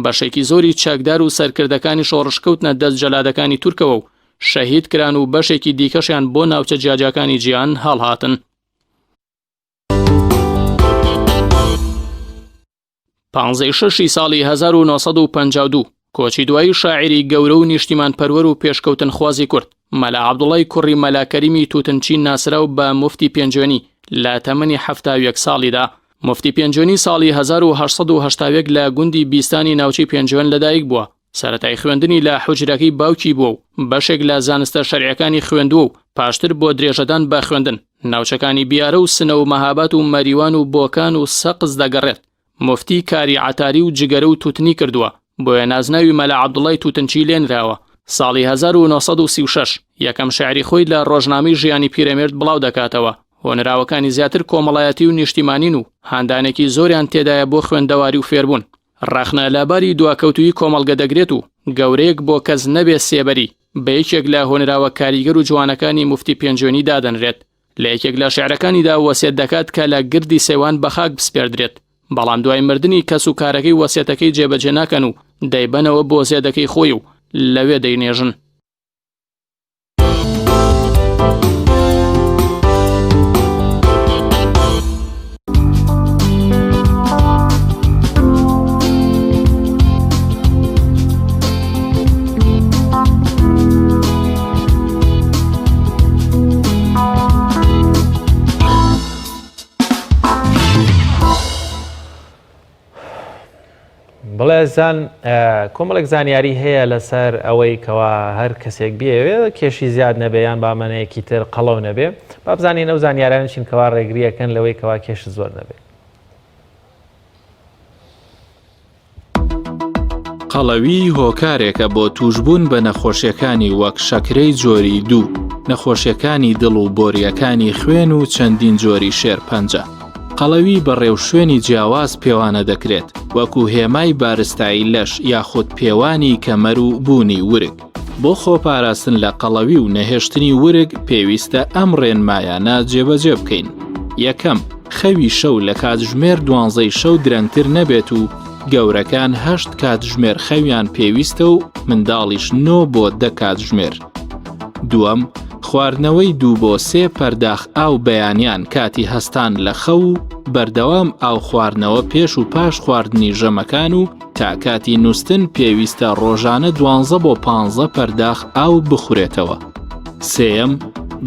بەشێکی زۆری چەکدار و سەرکردەکانی شۆڕش کەوتنە دەست جەلادەکانی تورکەوە و شەهید کران و بەشێکی دیکەشیان بۆ ناوچە جیاجیاکانی جیهان هەڵهاتن. پانزەی شەشی ساڵی 1952 کۆچی دوایی شاعیری گەورە و نیشتیمانپەروەر و پێشکەوتنخوازی کورد مەلا عەبدوڵای کوڕی مەلا کەریمی توتنچی ناسراو بە موفتی پێنجوێنی لە تەمەنی 71 ساڵیدا موفتی پێنجوێنی ساڵی 1881 لە گوندی بیستانی ناوچەی پێنجوێن لەدایک بووە سەرەتای خوێندنی لە حوجرەکەی باوکی بووە و بەشێک لە زانستە شەرعیەکانی خوێندووە و پاشتر بۆ درێژەدان بە خوێندن ناوچەکانی بیارە و سنە و مەهابات و مەریوان و بۆکان و سەقز دەگەڕێت. موفتی کاری عەتاری و جگەرە و توتنی کردووە. بۆیە نازناوی مەلا عەبدوڵای توتنچی لێنراوە. ساڵی 1936 یەکەم شیعری خۆی لە ڕۆژنامەی ژیانی پیرەمێرد بڵاو دەکاتەوە. هۆنراوەکانی زیاتر کۆمەڵایەتی و نیشتیمانین و هاندانێکی زۆریان تێدایە بۆ خوێندەواری و فێربوون. ڕەخنە لە باری دواکەوتوویی کۆمەڵگە دەگرێت و گەورەیەک بۆ کەس نەبێ سێبەری بە یەکێک لە هۆنراوە کاریگەر و جوانەکانی موفتی پێنجوێنی دادەنرێت. لە یەکێک لە شیعرەکانیدا وەسیەت دەکات کە لە گردی سەیوان بە خاک بسپێردرێت، بەڵام دوای مردنی کەس و کارەکەی وەسیەتەکەی جێبەجێ ناکەن و دەیبەنەوە بۆ زێدەکەی خۆی و لەوێ دەینێژن. بڵێ زان کۆمەڵێک زانیاری هەیە لەسەر ئەوەی کەوا هەر کەسێک بێوێ کێشی زیاد نەبێ یان بامەنەیەکی تر قەڵەو نەبێ با بزانین ئەو زانیارانە چین کەوا ڕێگریەکەن لەوەی کەوا کێش زۆر نەبێ. قەڵەوی هۆکارێکە بۆ تووشبوون بە نەخۆشیەکانی وەک شەکرەی جۆری دوو، نەخۆشیەکانی دڵ و بۆریەکانی خوێن و چەندین جۆری شێرپەنجە. قەڵەوی بە ڕێوشوێنی جیاواز پێوانە دەکرێت، وەکو هێمای بارستایی لەش یاخود پێوانی کەمەر و بوونی ورگ. بۆ خۆپاراستن لە قەڵەوی و نەهێشتنی ورگ پێویستە ئەم ڕێنمایانە جێبەجێ بکەین. یەکەم، خەوی شەو لە کاتژمێر دوانزەی شەو درەنگتر نەبێت و گەورەکان هەشت کاتژمێر خەویان پێویستە و منداڵیش نۆ بۆ دە کاتژمێر. دووەم، خواردنەوەی دوو بۆ سێ پەرداخ ئاو بەیانیان کاتی هەستان لە خەو و بەردەوام ئاو خواردنەوە پێش و پاش خواردنی ژەمەکان و تا کاتی نووستن پێویستە ڕۆژانە دوانزە بۆ پانزە پەرداخ ئاو بخورێتەوە. سێیەم،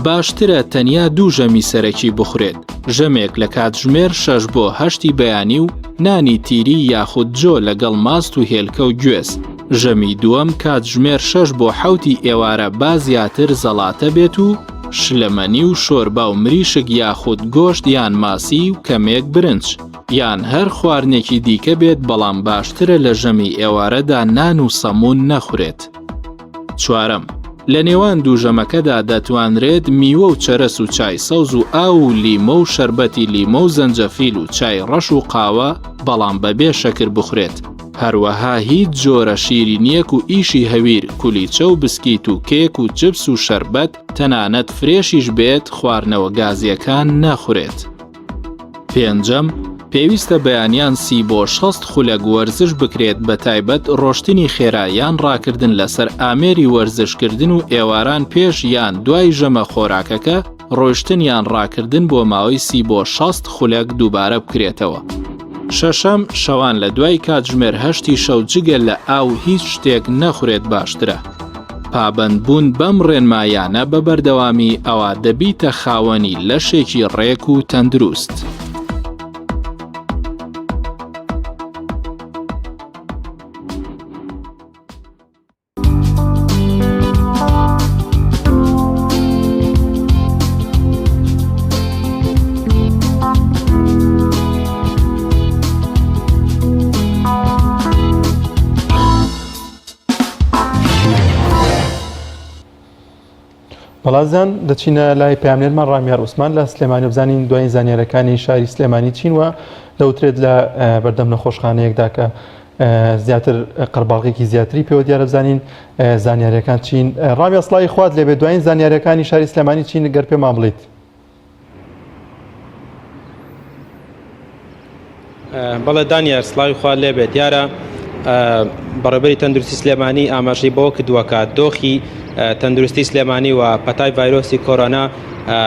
باشترە تەنیا دوو ژەمی سەرەکی بخورێت، ژەمێک لە کاتژمێر شەش بۆ هەشتی بەیانی و نانی تیری یاخود جۆ لەگەڵ ماست و هێلکە و گوێز، ژەمی دووەم کاتژمێر شەش بۆ حەوتی ئێوارە با زیاتر زەڵاتە بێت و شلەمەنی و شۆربا و مریشک یاخود گۆشت یان ماسی و کەمێک برنج یان هەر خواردنێکی دیکە بێت بەڵام باشترە لە ژەمی ئێوارەدا نان و سەموون نەخورێت. چوارەم، لە نێوان دوو ژەمەکەدا دەتوانرێت میوە و چەرەس و چای سەوز و ئاو و لیمۆ و شەربەتی لیمۆ و زەنجەفیل و چای ڕەش و قاوە بەڵام بەبێ شەکر بخورێت، هەروەها هیچ جۆرە شیرینیەک و ئیشی هەویر، کولیچە و بسکیت و کێک و چپس و شەربەت تەنانەت فرێشیش بێت خواردنەوە گازیەکان نەخورێت. پێنجەم، پێویستە بەیانیان سی بۆ 60 خولەک وەرزش بکرێت بەتایبەت ڕۆشتنی خێرا یان ڕاکردن لەسەر ئامێری وەرزشکردن و ئێواران پێش یان دوای ژەمە خۆراکەکە ڕۆشتن یان ڕاکردن بۆ ماوەی سی بۆ 60 خولەک دووبارە بکرێتەوە. شەشەم، شەوان لە دوای کاتژمێر هەشتی شەو جگە لە ئاو هیچ شتێک نەخورێت باشترە. پابەندبوون بەم ڕێنمایانە بە بەردەوامی ئەوا دەبیتە خاوەنی لەشێکی ڕێک و تەندروست. بەڵازان دەچینە لای پامنێرمان ڕامیار عوسمان لە سلێمانی بزانین دوایین زانیارەکانی شاری سلێمانی چین و دەوترێت لە بەردەم نەخۆشخانەیەکدا کە زیاتر قەرباڵغێکی زیاتری پێوە دیارە بزانین زانیاریەکان چین ڕامیار سڵاوی خوات لێبێ دوایین زانیاریەکانی شاری سلێمانی چین گەر پێمان بڵیت. بەڵێ دانیار سڵاوی خوا لێبێت دیارە بەڕێبەری تەندروستی سلێمانی ئاماژەی بەوە کردووە کە دۆخی تەندروستی سلێمانی و پەتای ڤایرۆسی کۆرۆنا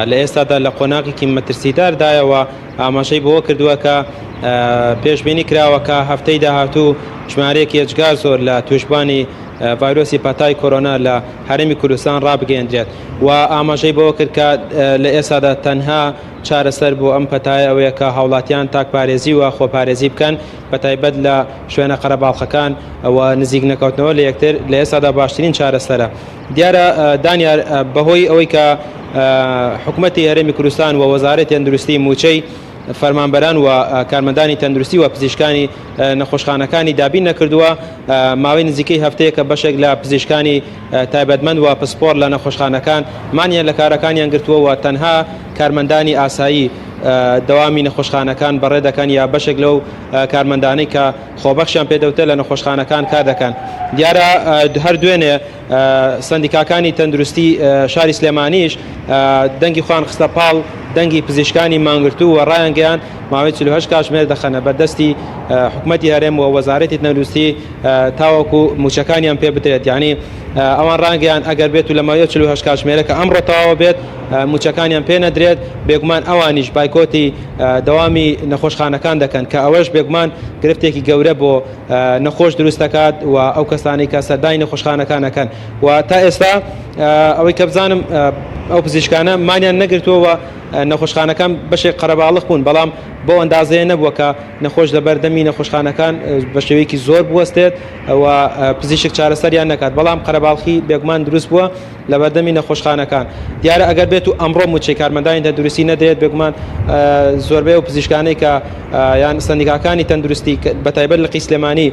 لە ئێستادا لە قۆناغێکی مەترسیداردایەوە ئاماژەی بەوە کردووە کە پێشبینی کراوە کە هەفتەی داهاتوو ژمارەیەکی ئێجگار زۆر لە تووشبووانی ڤایرۆسی پەتای کۆرۆنا لە هەرێمی کوردستان ڕابگەیەندرێت و ئاماژەی بەوە کرد کە لە ئێستادا تەنها چارەسەر بۆ ئەم پەتایە ئەوەیە کە هاوڵاتیان تاکپارێزی و خۆپارێزی بکەن بەتایبەت لە شوێنە قەرەباڵخەکان و نزیک نەکەوتنەوە لە یەکتر لە ئێستادا باشترین چارەسەرە. دیارە دانیار بەهۆی ئەوەی کە حکومەتی هەرێمی کوردستان و وەزارەتی تەندروستی مووچەی. فەرمانبەران و کارمەندانی تەندروستی و پزیشکانی نەخۆشخانەکانی دابین نەکردووە ماوەی نزیکەی هەفتەیەکە بەشێک لە پزیشکانی تایبەتمەند و پسپۆر لە نەخۆشخانەکان مانیان لە کارەکانیان گرتووە و تەنها کارمەندانی ئاسایی دەوامی نەخۆشخانەکان بەڕێ دەکەن یا بەشێک لەو کارمەندانەی کە خۆبەخشیان پێدەوتە لە نەخۆشخانەکان کار دەکەن دیارە هەر دوێنێ سەندیکاکانی تەندروستی شاری سلێمانیش دەنگی خۆیان خستە پاڵ دەنگی پزیشکانی مانگرتوو و ڕایانگەیاند ماوەی 48 کاتژمێر دەخەنە بەردەستی حکومەتی هەرێم و وەزارەتی تەندروستی تاوەکو موچەکانیان پێ بدرێت یعنی ئەوان ڕانگەیان ئەگەر بێت و لە ماوەی 48 کاتژمێرە کە ئەمڕۆ تەواوە بێت موچەکانیان پێ نەدرێت بێگومان ئەوانیش بایکۆتی دەوامی نەخۆشخانەکان دەکەن کە ئەوەش بێگومان گرفتێکی گەورە بۆ نەخۆش دروست دەکات و ئەو کەسانەی کە سەردانی نەخۆشخانەکان ئەکەن و تا ئێستا ئەوەی کە بزانم ئەو پزیشکانە مانیان نەگرتووە و نەخۆشخانەکان بەشێک قەرەباڵخ بوون بەڵام بۆ ئەندازەیە نەبووە کە نەخۆش لە بەردەمی نەخۆشخانەکان بە شێوەیەکی زۆر بوەستێت و پزیشک چارەسەریان نەکات بەڵام قەرەباڵخی بێگومان دروست بووە لەبەردەمی نەخۆشخانەکان. دیارە ئەگەر بێت و ئەمڕۆ مووچەی کارمەندانی تەندروستی نەدرێت بێگومان زۆربەی ئەو پزیشکانەی کە یان سەندیکاکانی تەندروستی بەتایبەت لقی سلێمانی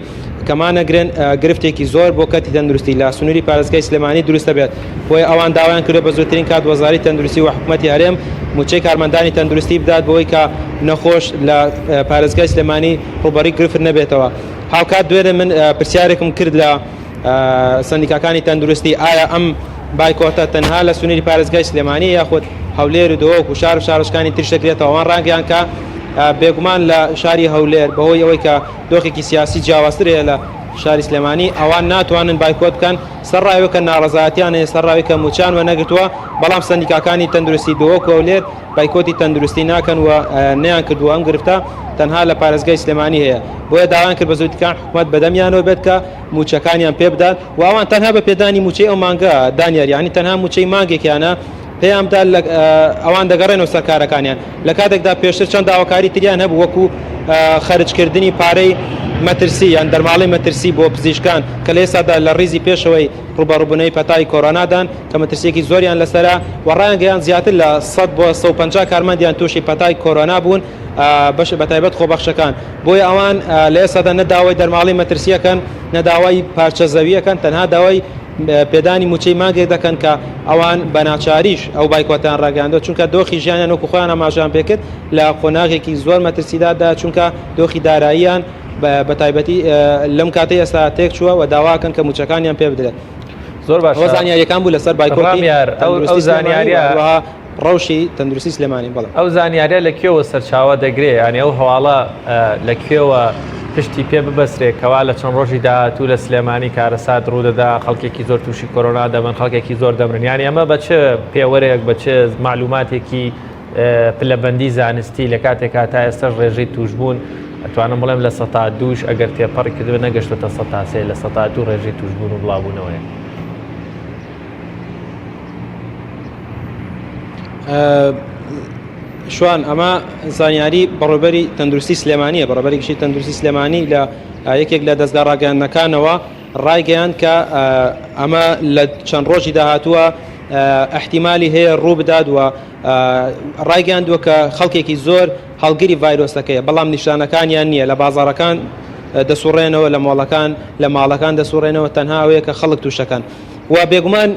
کە مانەگرن گرفتێکی زۆر بۆ کەرتی تەندروستی لە سنووری پارێزگای سلێمانی دروست دەبێت بۆیە ئەوان داوایان کردووە بە زووترین کات وەزاری تەندروستی و حکوومەتی هەرێم مووچەی کارمەندانی تەندروستی بدات بۆی کە نەخۆش لە پارێزگای سلێمانی ڕووبەڕی گرفت نەبێتەوە هاوکات دوێنێ من پرسیارێکم کرد لە سەندیکاکانی تەندروستی ئایا ئەم بایکۆتە تەنها لە سنووری پارێزگای سلێمانی یاخود هەولێر و دهۆک و شار و شارۆچکانی تریش دەگرێتەوە ئەوان ڕانگەیان کە بێگومان لە شاری هەولێر بەهۆی ئەوەی کە دۆخێکی سیاسی جیاوازتر هەیە لە شاری سلێمانی ئەوان ناتوانن بایکۆت بکەن سەر ڕایەوە کە ناڕەزایەتیان هەیە سەر ڕاوی کە موچان وەنەگرتووە بەڵام سەندیکاکانی تەندروستی دهۆک و هەولێر بایکۆتی تەندروستی ناکەن و نەیان کردووە ئەم گرفتە تەنها لە پارێزگای سلێمانی هەیە بۆیە داوایان کرد بە زووترین حکومەت بەدەمیانەوە بێت کە مووچەکانیان پێ بدات و ئەوان تەنها بە پێدانی مووچەی ئەو مانگە دانیار یانی تەنها مووچەی مانگێکیانە پێیان بدات لە ئەوان دەگەڕێنەوە سەر کارەکانیان لە کاتێکدا پێشتر چەند داواکاری تریان هەبوو وەکو خەرجکردنی پارەی مەترسی یان دەرماڵەی مەترسی بۆ پزیشکان کە لە ئێستادا لە ڕیزی پێشەوەی ڕووبەڕووبوونەوەی پەتای کۆرۆنادان کە مەترسییەکی زۆریان لەسەرە و ڕایانگەیاند زیاتر لە 100 بۆ 150 کارمەندیان تووشی پەتای کۆرۆنا بوون بەش بەتایبەت خۆبەخشەکان بۆیە ئەوان لە ئێستادا نە داوای دەرماڵەی مەترسییەکەن نە داوای پارچە زەوییەکەن تەنها داوای پێدانی مووچەی مانگێک دەکەن کە ئەوان بە ناچاریش ئەو بایکۆتیان ڕاگەیاندووە چونکە دۆخی ژیانیان وەکو خۆیان ئاماژەیان پێکرد لە قۆناغێکی زۆر مەترسیداردا چونکە دۆخی داراییان بە تایبەتی لەم کاتەی ئێستا تێکچووە و داواکەن کە مووچەکانیان پێ بدرێت. زۆر باشە. ئەوە زانیارییەکان بوو لەسەر بایکۆتی ڕامیار، ئەو تەندروستی سلێمانی و زانیارییە هەروەها ڕەوشی تەندروستی سلێمانی بەڵێ. ئەو زانیاریە لە کوێوە سەرچاوە دەگرێ یانی ئەو هەواڵە لە کوێوە پشتی پێ ببەسرێ کەوا لە چەند ڕۆژی داهاتوو لە سلێمانی کارەسات ڕوودەدا خەڵکێکی زۆر تووشی کۆرۆنا دەبن خەڵکێکی زۆر دەمرن یانی ئەمە بە چ پێوەرێک بە چ مەعلوماتێکی پلەبەندی زانستی لە کاتێکا تا ئێستاش ڕێژەی تووشبوون ئەتوانم بڵێم لە سەتا دووش ئەگەر تێپەڕی کردبێت نەگەشتۆتە سەتا سێ لە سەتا دوو ڕێژەی تووشبوون و بڵاوبوونەوەیە. شوان ئەمە زانیاری بەڕێوبەری تەندروستی سلێمانیە بەڕێوبەری گشتی تەندروستی سلێمانی لە یەکێک لە دەستگا ڕاگەیاندنەکانەوە ڕایگەیاند کە ئەمە لە چەند ڕۆژی داهاتووە احتیمالی هەیە ڕوو بدات و ڕایگەیاندووە کە خەڵکێکی زۆر هەڵگری ڤایرۆسەکەیە بەڵام نیشانەکانیان نییە لە بازاڕەکان دەسوڕێنەوە لە مۆڵەکان لە ماڵەکان دەسوڕێنەوە تەنها ئەوەیە کە خەڵک تووشەکەن و بێگومان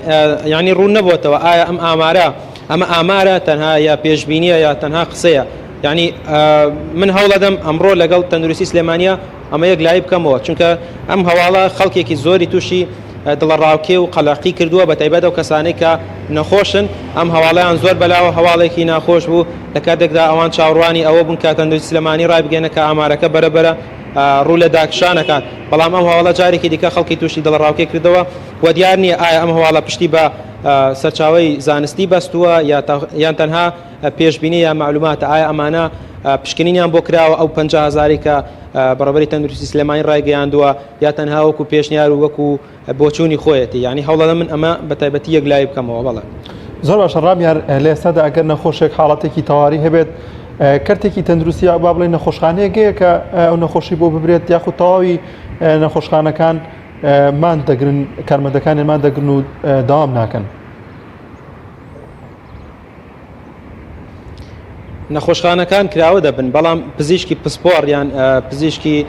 یانی ڕوون نەبووەتەوە ئایا ئەم ئامارە ئەمە ئامارە تەنها یا پێشبینیە یا تەنها قسەیە یعنی من هەوڵەدەم ئەمڕۆ لەگەڵ تەندروستی سلێمانە ئەمە یەک لایی بکەمەوە چونکە ئەم هەواڵە خەڵکێکی زۆری تووشی دڵەڕاوکێ و قەلەقی کردووە بە تایبەت ئەو کەسانەی کە نەخۆشن ئەم هەواڵیان زۆر بەلاوە هەواڵێکی ناخۆش بوو لە کاتێکدا ئەوان چاوەڕوانی ئەوە بوون کە تەندروستی سلێمانی ڕایبگەێنە کە ئامارەکە بەرەبەرە ڕوو لە داکشانەکان بەڵام ئەم هەواڵە جارێکی دیکە خەڵکی تووشی دڵەڕاوکێ کردەوە و دیار نییە ئایا ئەم هەواڵە پشتی بە سەرچاوەی زانستی بەستووە یان تەنها پێشبینی یا مەعلوماتە ئایا ئەمانە پشکنینیان بۆ کراوە ئەو 50 هەزاری کە بەڕێوەبەری تەندروستی سلێمانی ڕایگەیاندووە یا تەنها وەکو پێشنیار و وەکو بۆچوونی خۆیەتی یعنی هەوڵەدەم من ئەمە بە تایبەتی یەکلایی بکەمەوە بەڵێ. زۆر باشە ڕامیار لە ئێستادا ئەگەر نەخۆشێک حاڵەتێکی تەواری هەبێت کەرتێکی تەندروستی با بڵێن نەخۆشخانەیەک هەیە کە ئەو نەخۆشی بۆ ببرێت یاخود تەواوی نەخۆشخانەکان مان دەگرن کارمەندەکانیان مان دەگرن و داوام ناکەن. نەخۆشخانەکان کراوە دەبن، بەڵام پزیشکی پسپۆڕ یان پزیشکی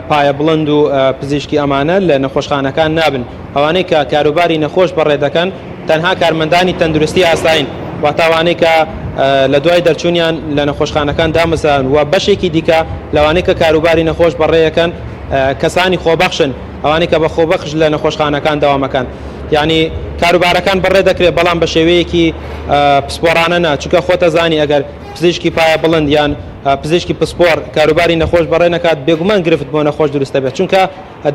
پایە بڵند و پزیشکی ئەمانە لە نەخۆشخانەکان نابن. ئەوانەی کە کاروباری نەخۆش بەڕێ دەکەن تەنها کارمەندانی تەندروستی ئاسایین، واتە ئەوانەی کە لە دوای دەرچوونیان لە نەخۆشخانەکان دامەزراون و بەشێکی دیکە لەوانەی کە کاروباری نەخۆش بەڕێیەکەن کەسانی خۆبەخشن، ئەوانەی کە بە خۆبەخش لە نەخۆشخانەکان دەوامەکەن. یانی کاروبارەکان بەڕێ دەکرێت بەڵام بە شێوەیەکی پسپۆڕانە نا، چونکە خۆت ئەزانی ئەگەر پزیشکی پایە بڵند یان پزیشکی پسپۆڕ کاروباری نەخۆش بەڕێ نەکات بێگومان گرفت بۆ نەخۆش دروست دەبێت، چونکە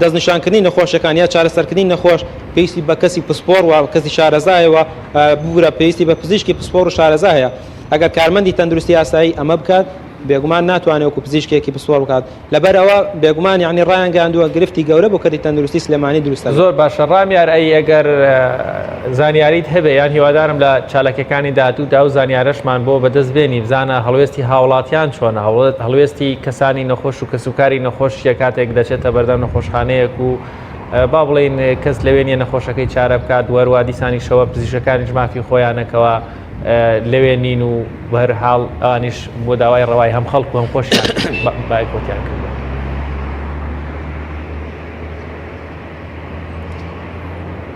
دەستنیشانکردنی نەخۆشەکان یا چارەسەرکردنی نەخۆش پێویستی بە کەسی پسپۆڕ و کەسی شارەزا هەیە و ببورە پێویستی بە پزیشکی پسپۆڕ و شارەزا هەیە. ئەگەر کارمەندی تەندروستی ئاسایی ئەمە بکات بێگومان ناتوانێت وەکو پزیشکێکی پسپۆڕ بکات. لەبەر ئەوە بێگومان یانی ڕایانگەیاندووە گرفتی گەورە بۆ کەرتی تەندروستی سلێمانی دروست دەبێت. زۆر باشە ڕامیار ئەی ئەگەر زانیاریت هەبێ یان هیوادارم لە چالاکیەکانی داهاتوودا ئەو زانیارەشمان بۆ بەدەست بێنی بزانە هەڵوێستی هاوڵاتیان چۆنە هەڵوێستی کەسانی نەخۆش و کەسوکاری نەخۆش چیە کاتێک دەچێتە بەردەم نەخۆشخانەیەک و با بڵێین کەس لەوێ نیە نەخۆشەکەی چارە بکات وەروا دیسانیشەوە پزیشکەکانیش مافی خۆیانەکەوە لەوێ نین و بەهەر حاڵ ئەوانیش بۆ داوای ڕەوای هەم خەڵک و هەم خۆشیان بایکۆتیان کردووە.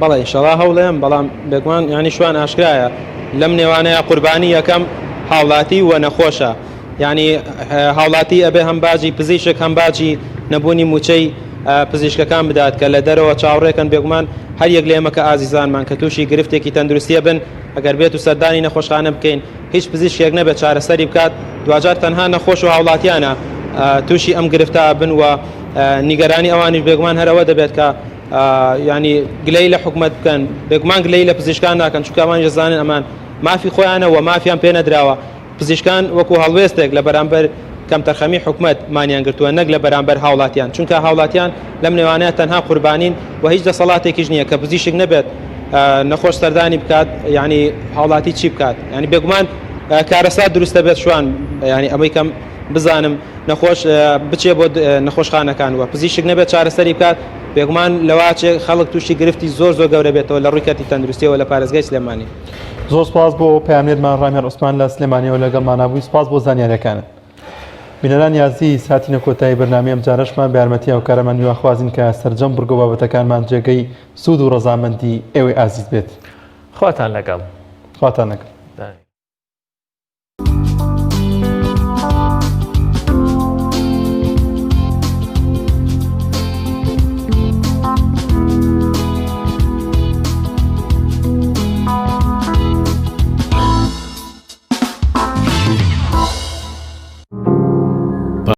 بەڵێ ئینشەڵا هەوڵێم بەڵام بێگومان ینی شوان ئاشکرایە لەم نێوانەیە قوربانی یەکەم هاوڵاتی و نەخۆشە ینی هاوڵاتی ئەبێ هەم باجی پزیشک هەم باجی نەبوونی موچەی پزیشکەکان بدات کە لە دەرەوە چاوەڕێکەن بێگومان هەر یەک لە ئێمە کە ئازیزانمان کە تووشی گرفتێکی تەندروستیە بن ئەگەر بێت و سەردانی نەخۆشخانە بکەین هیچ پزیشکێک نەبێت چارەسەری بکات دواجار تەنها نەخۆش و هاوڵاتیانە تووشی ئەم گرفتە بن و نیگەرانی ئەوانیش بێگومان هەرەوە دەبێت کە ینی گلەی لە حکومت بکەن بێگومان گلەی لە پزیشکان ناکەن چونکە ئەوان دەزانن ئەمان مافی خۆیانە و مافیان پێ نەدراوە پزیشکان وەکو هەڵوێستێک لە بەرامبەر کەمتەرخەمی حکومەت مانیان گرتووە نەک لە بەرامبەر هاوڵاتیان، چونکە هاوڵاتیان لەم نێوانەیە تەنها قوربانین و هیچ دەسەڵاتێکیش نییە کە پزیشک نەبێت نەخۆش سەردانی بکات یعنی هاوڵاتی چی بکات یعنی بێگومان کارەسات دروست دەبێت شوان یعنی ئەمەی کەم بزانم نەخۆش بچێ بۆ نەخۆشخانەکان و پزیشک نەبێت چارەسەری بکات بێگومان لەواچێ خەڵک تووشی گرفتی زۆر زۆر گەورە بێتەوە لە ڕووی کەرتی تەندروستیەوە لە پارێزگای سلێمانی. زۆر سپاس بۆ پەیامنێرمان ڕامیار عوسمان لە سلێمانیەوە لەگەڵمانا بووی سپاس بۆ زانیاریەکانت. بینەرانی ئازیز هاتینە کۆتایی بەرنامەی ئەمجارەشمان بە یارمەتی هاوکارانمان هیواخوازین کە سەرجەم بڕگە و بابەتەکانمان جێگەی سوود و ڕەزامەندی ئێوەی ئازیز بێت. خواتان لەگەڵ. خواتان لەگەڵ.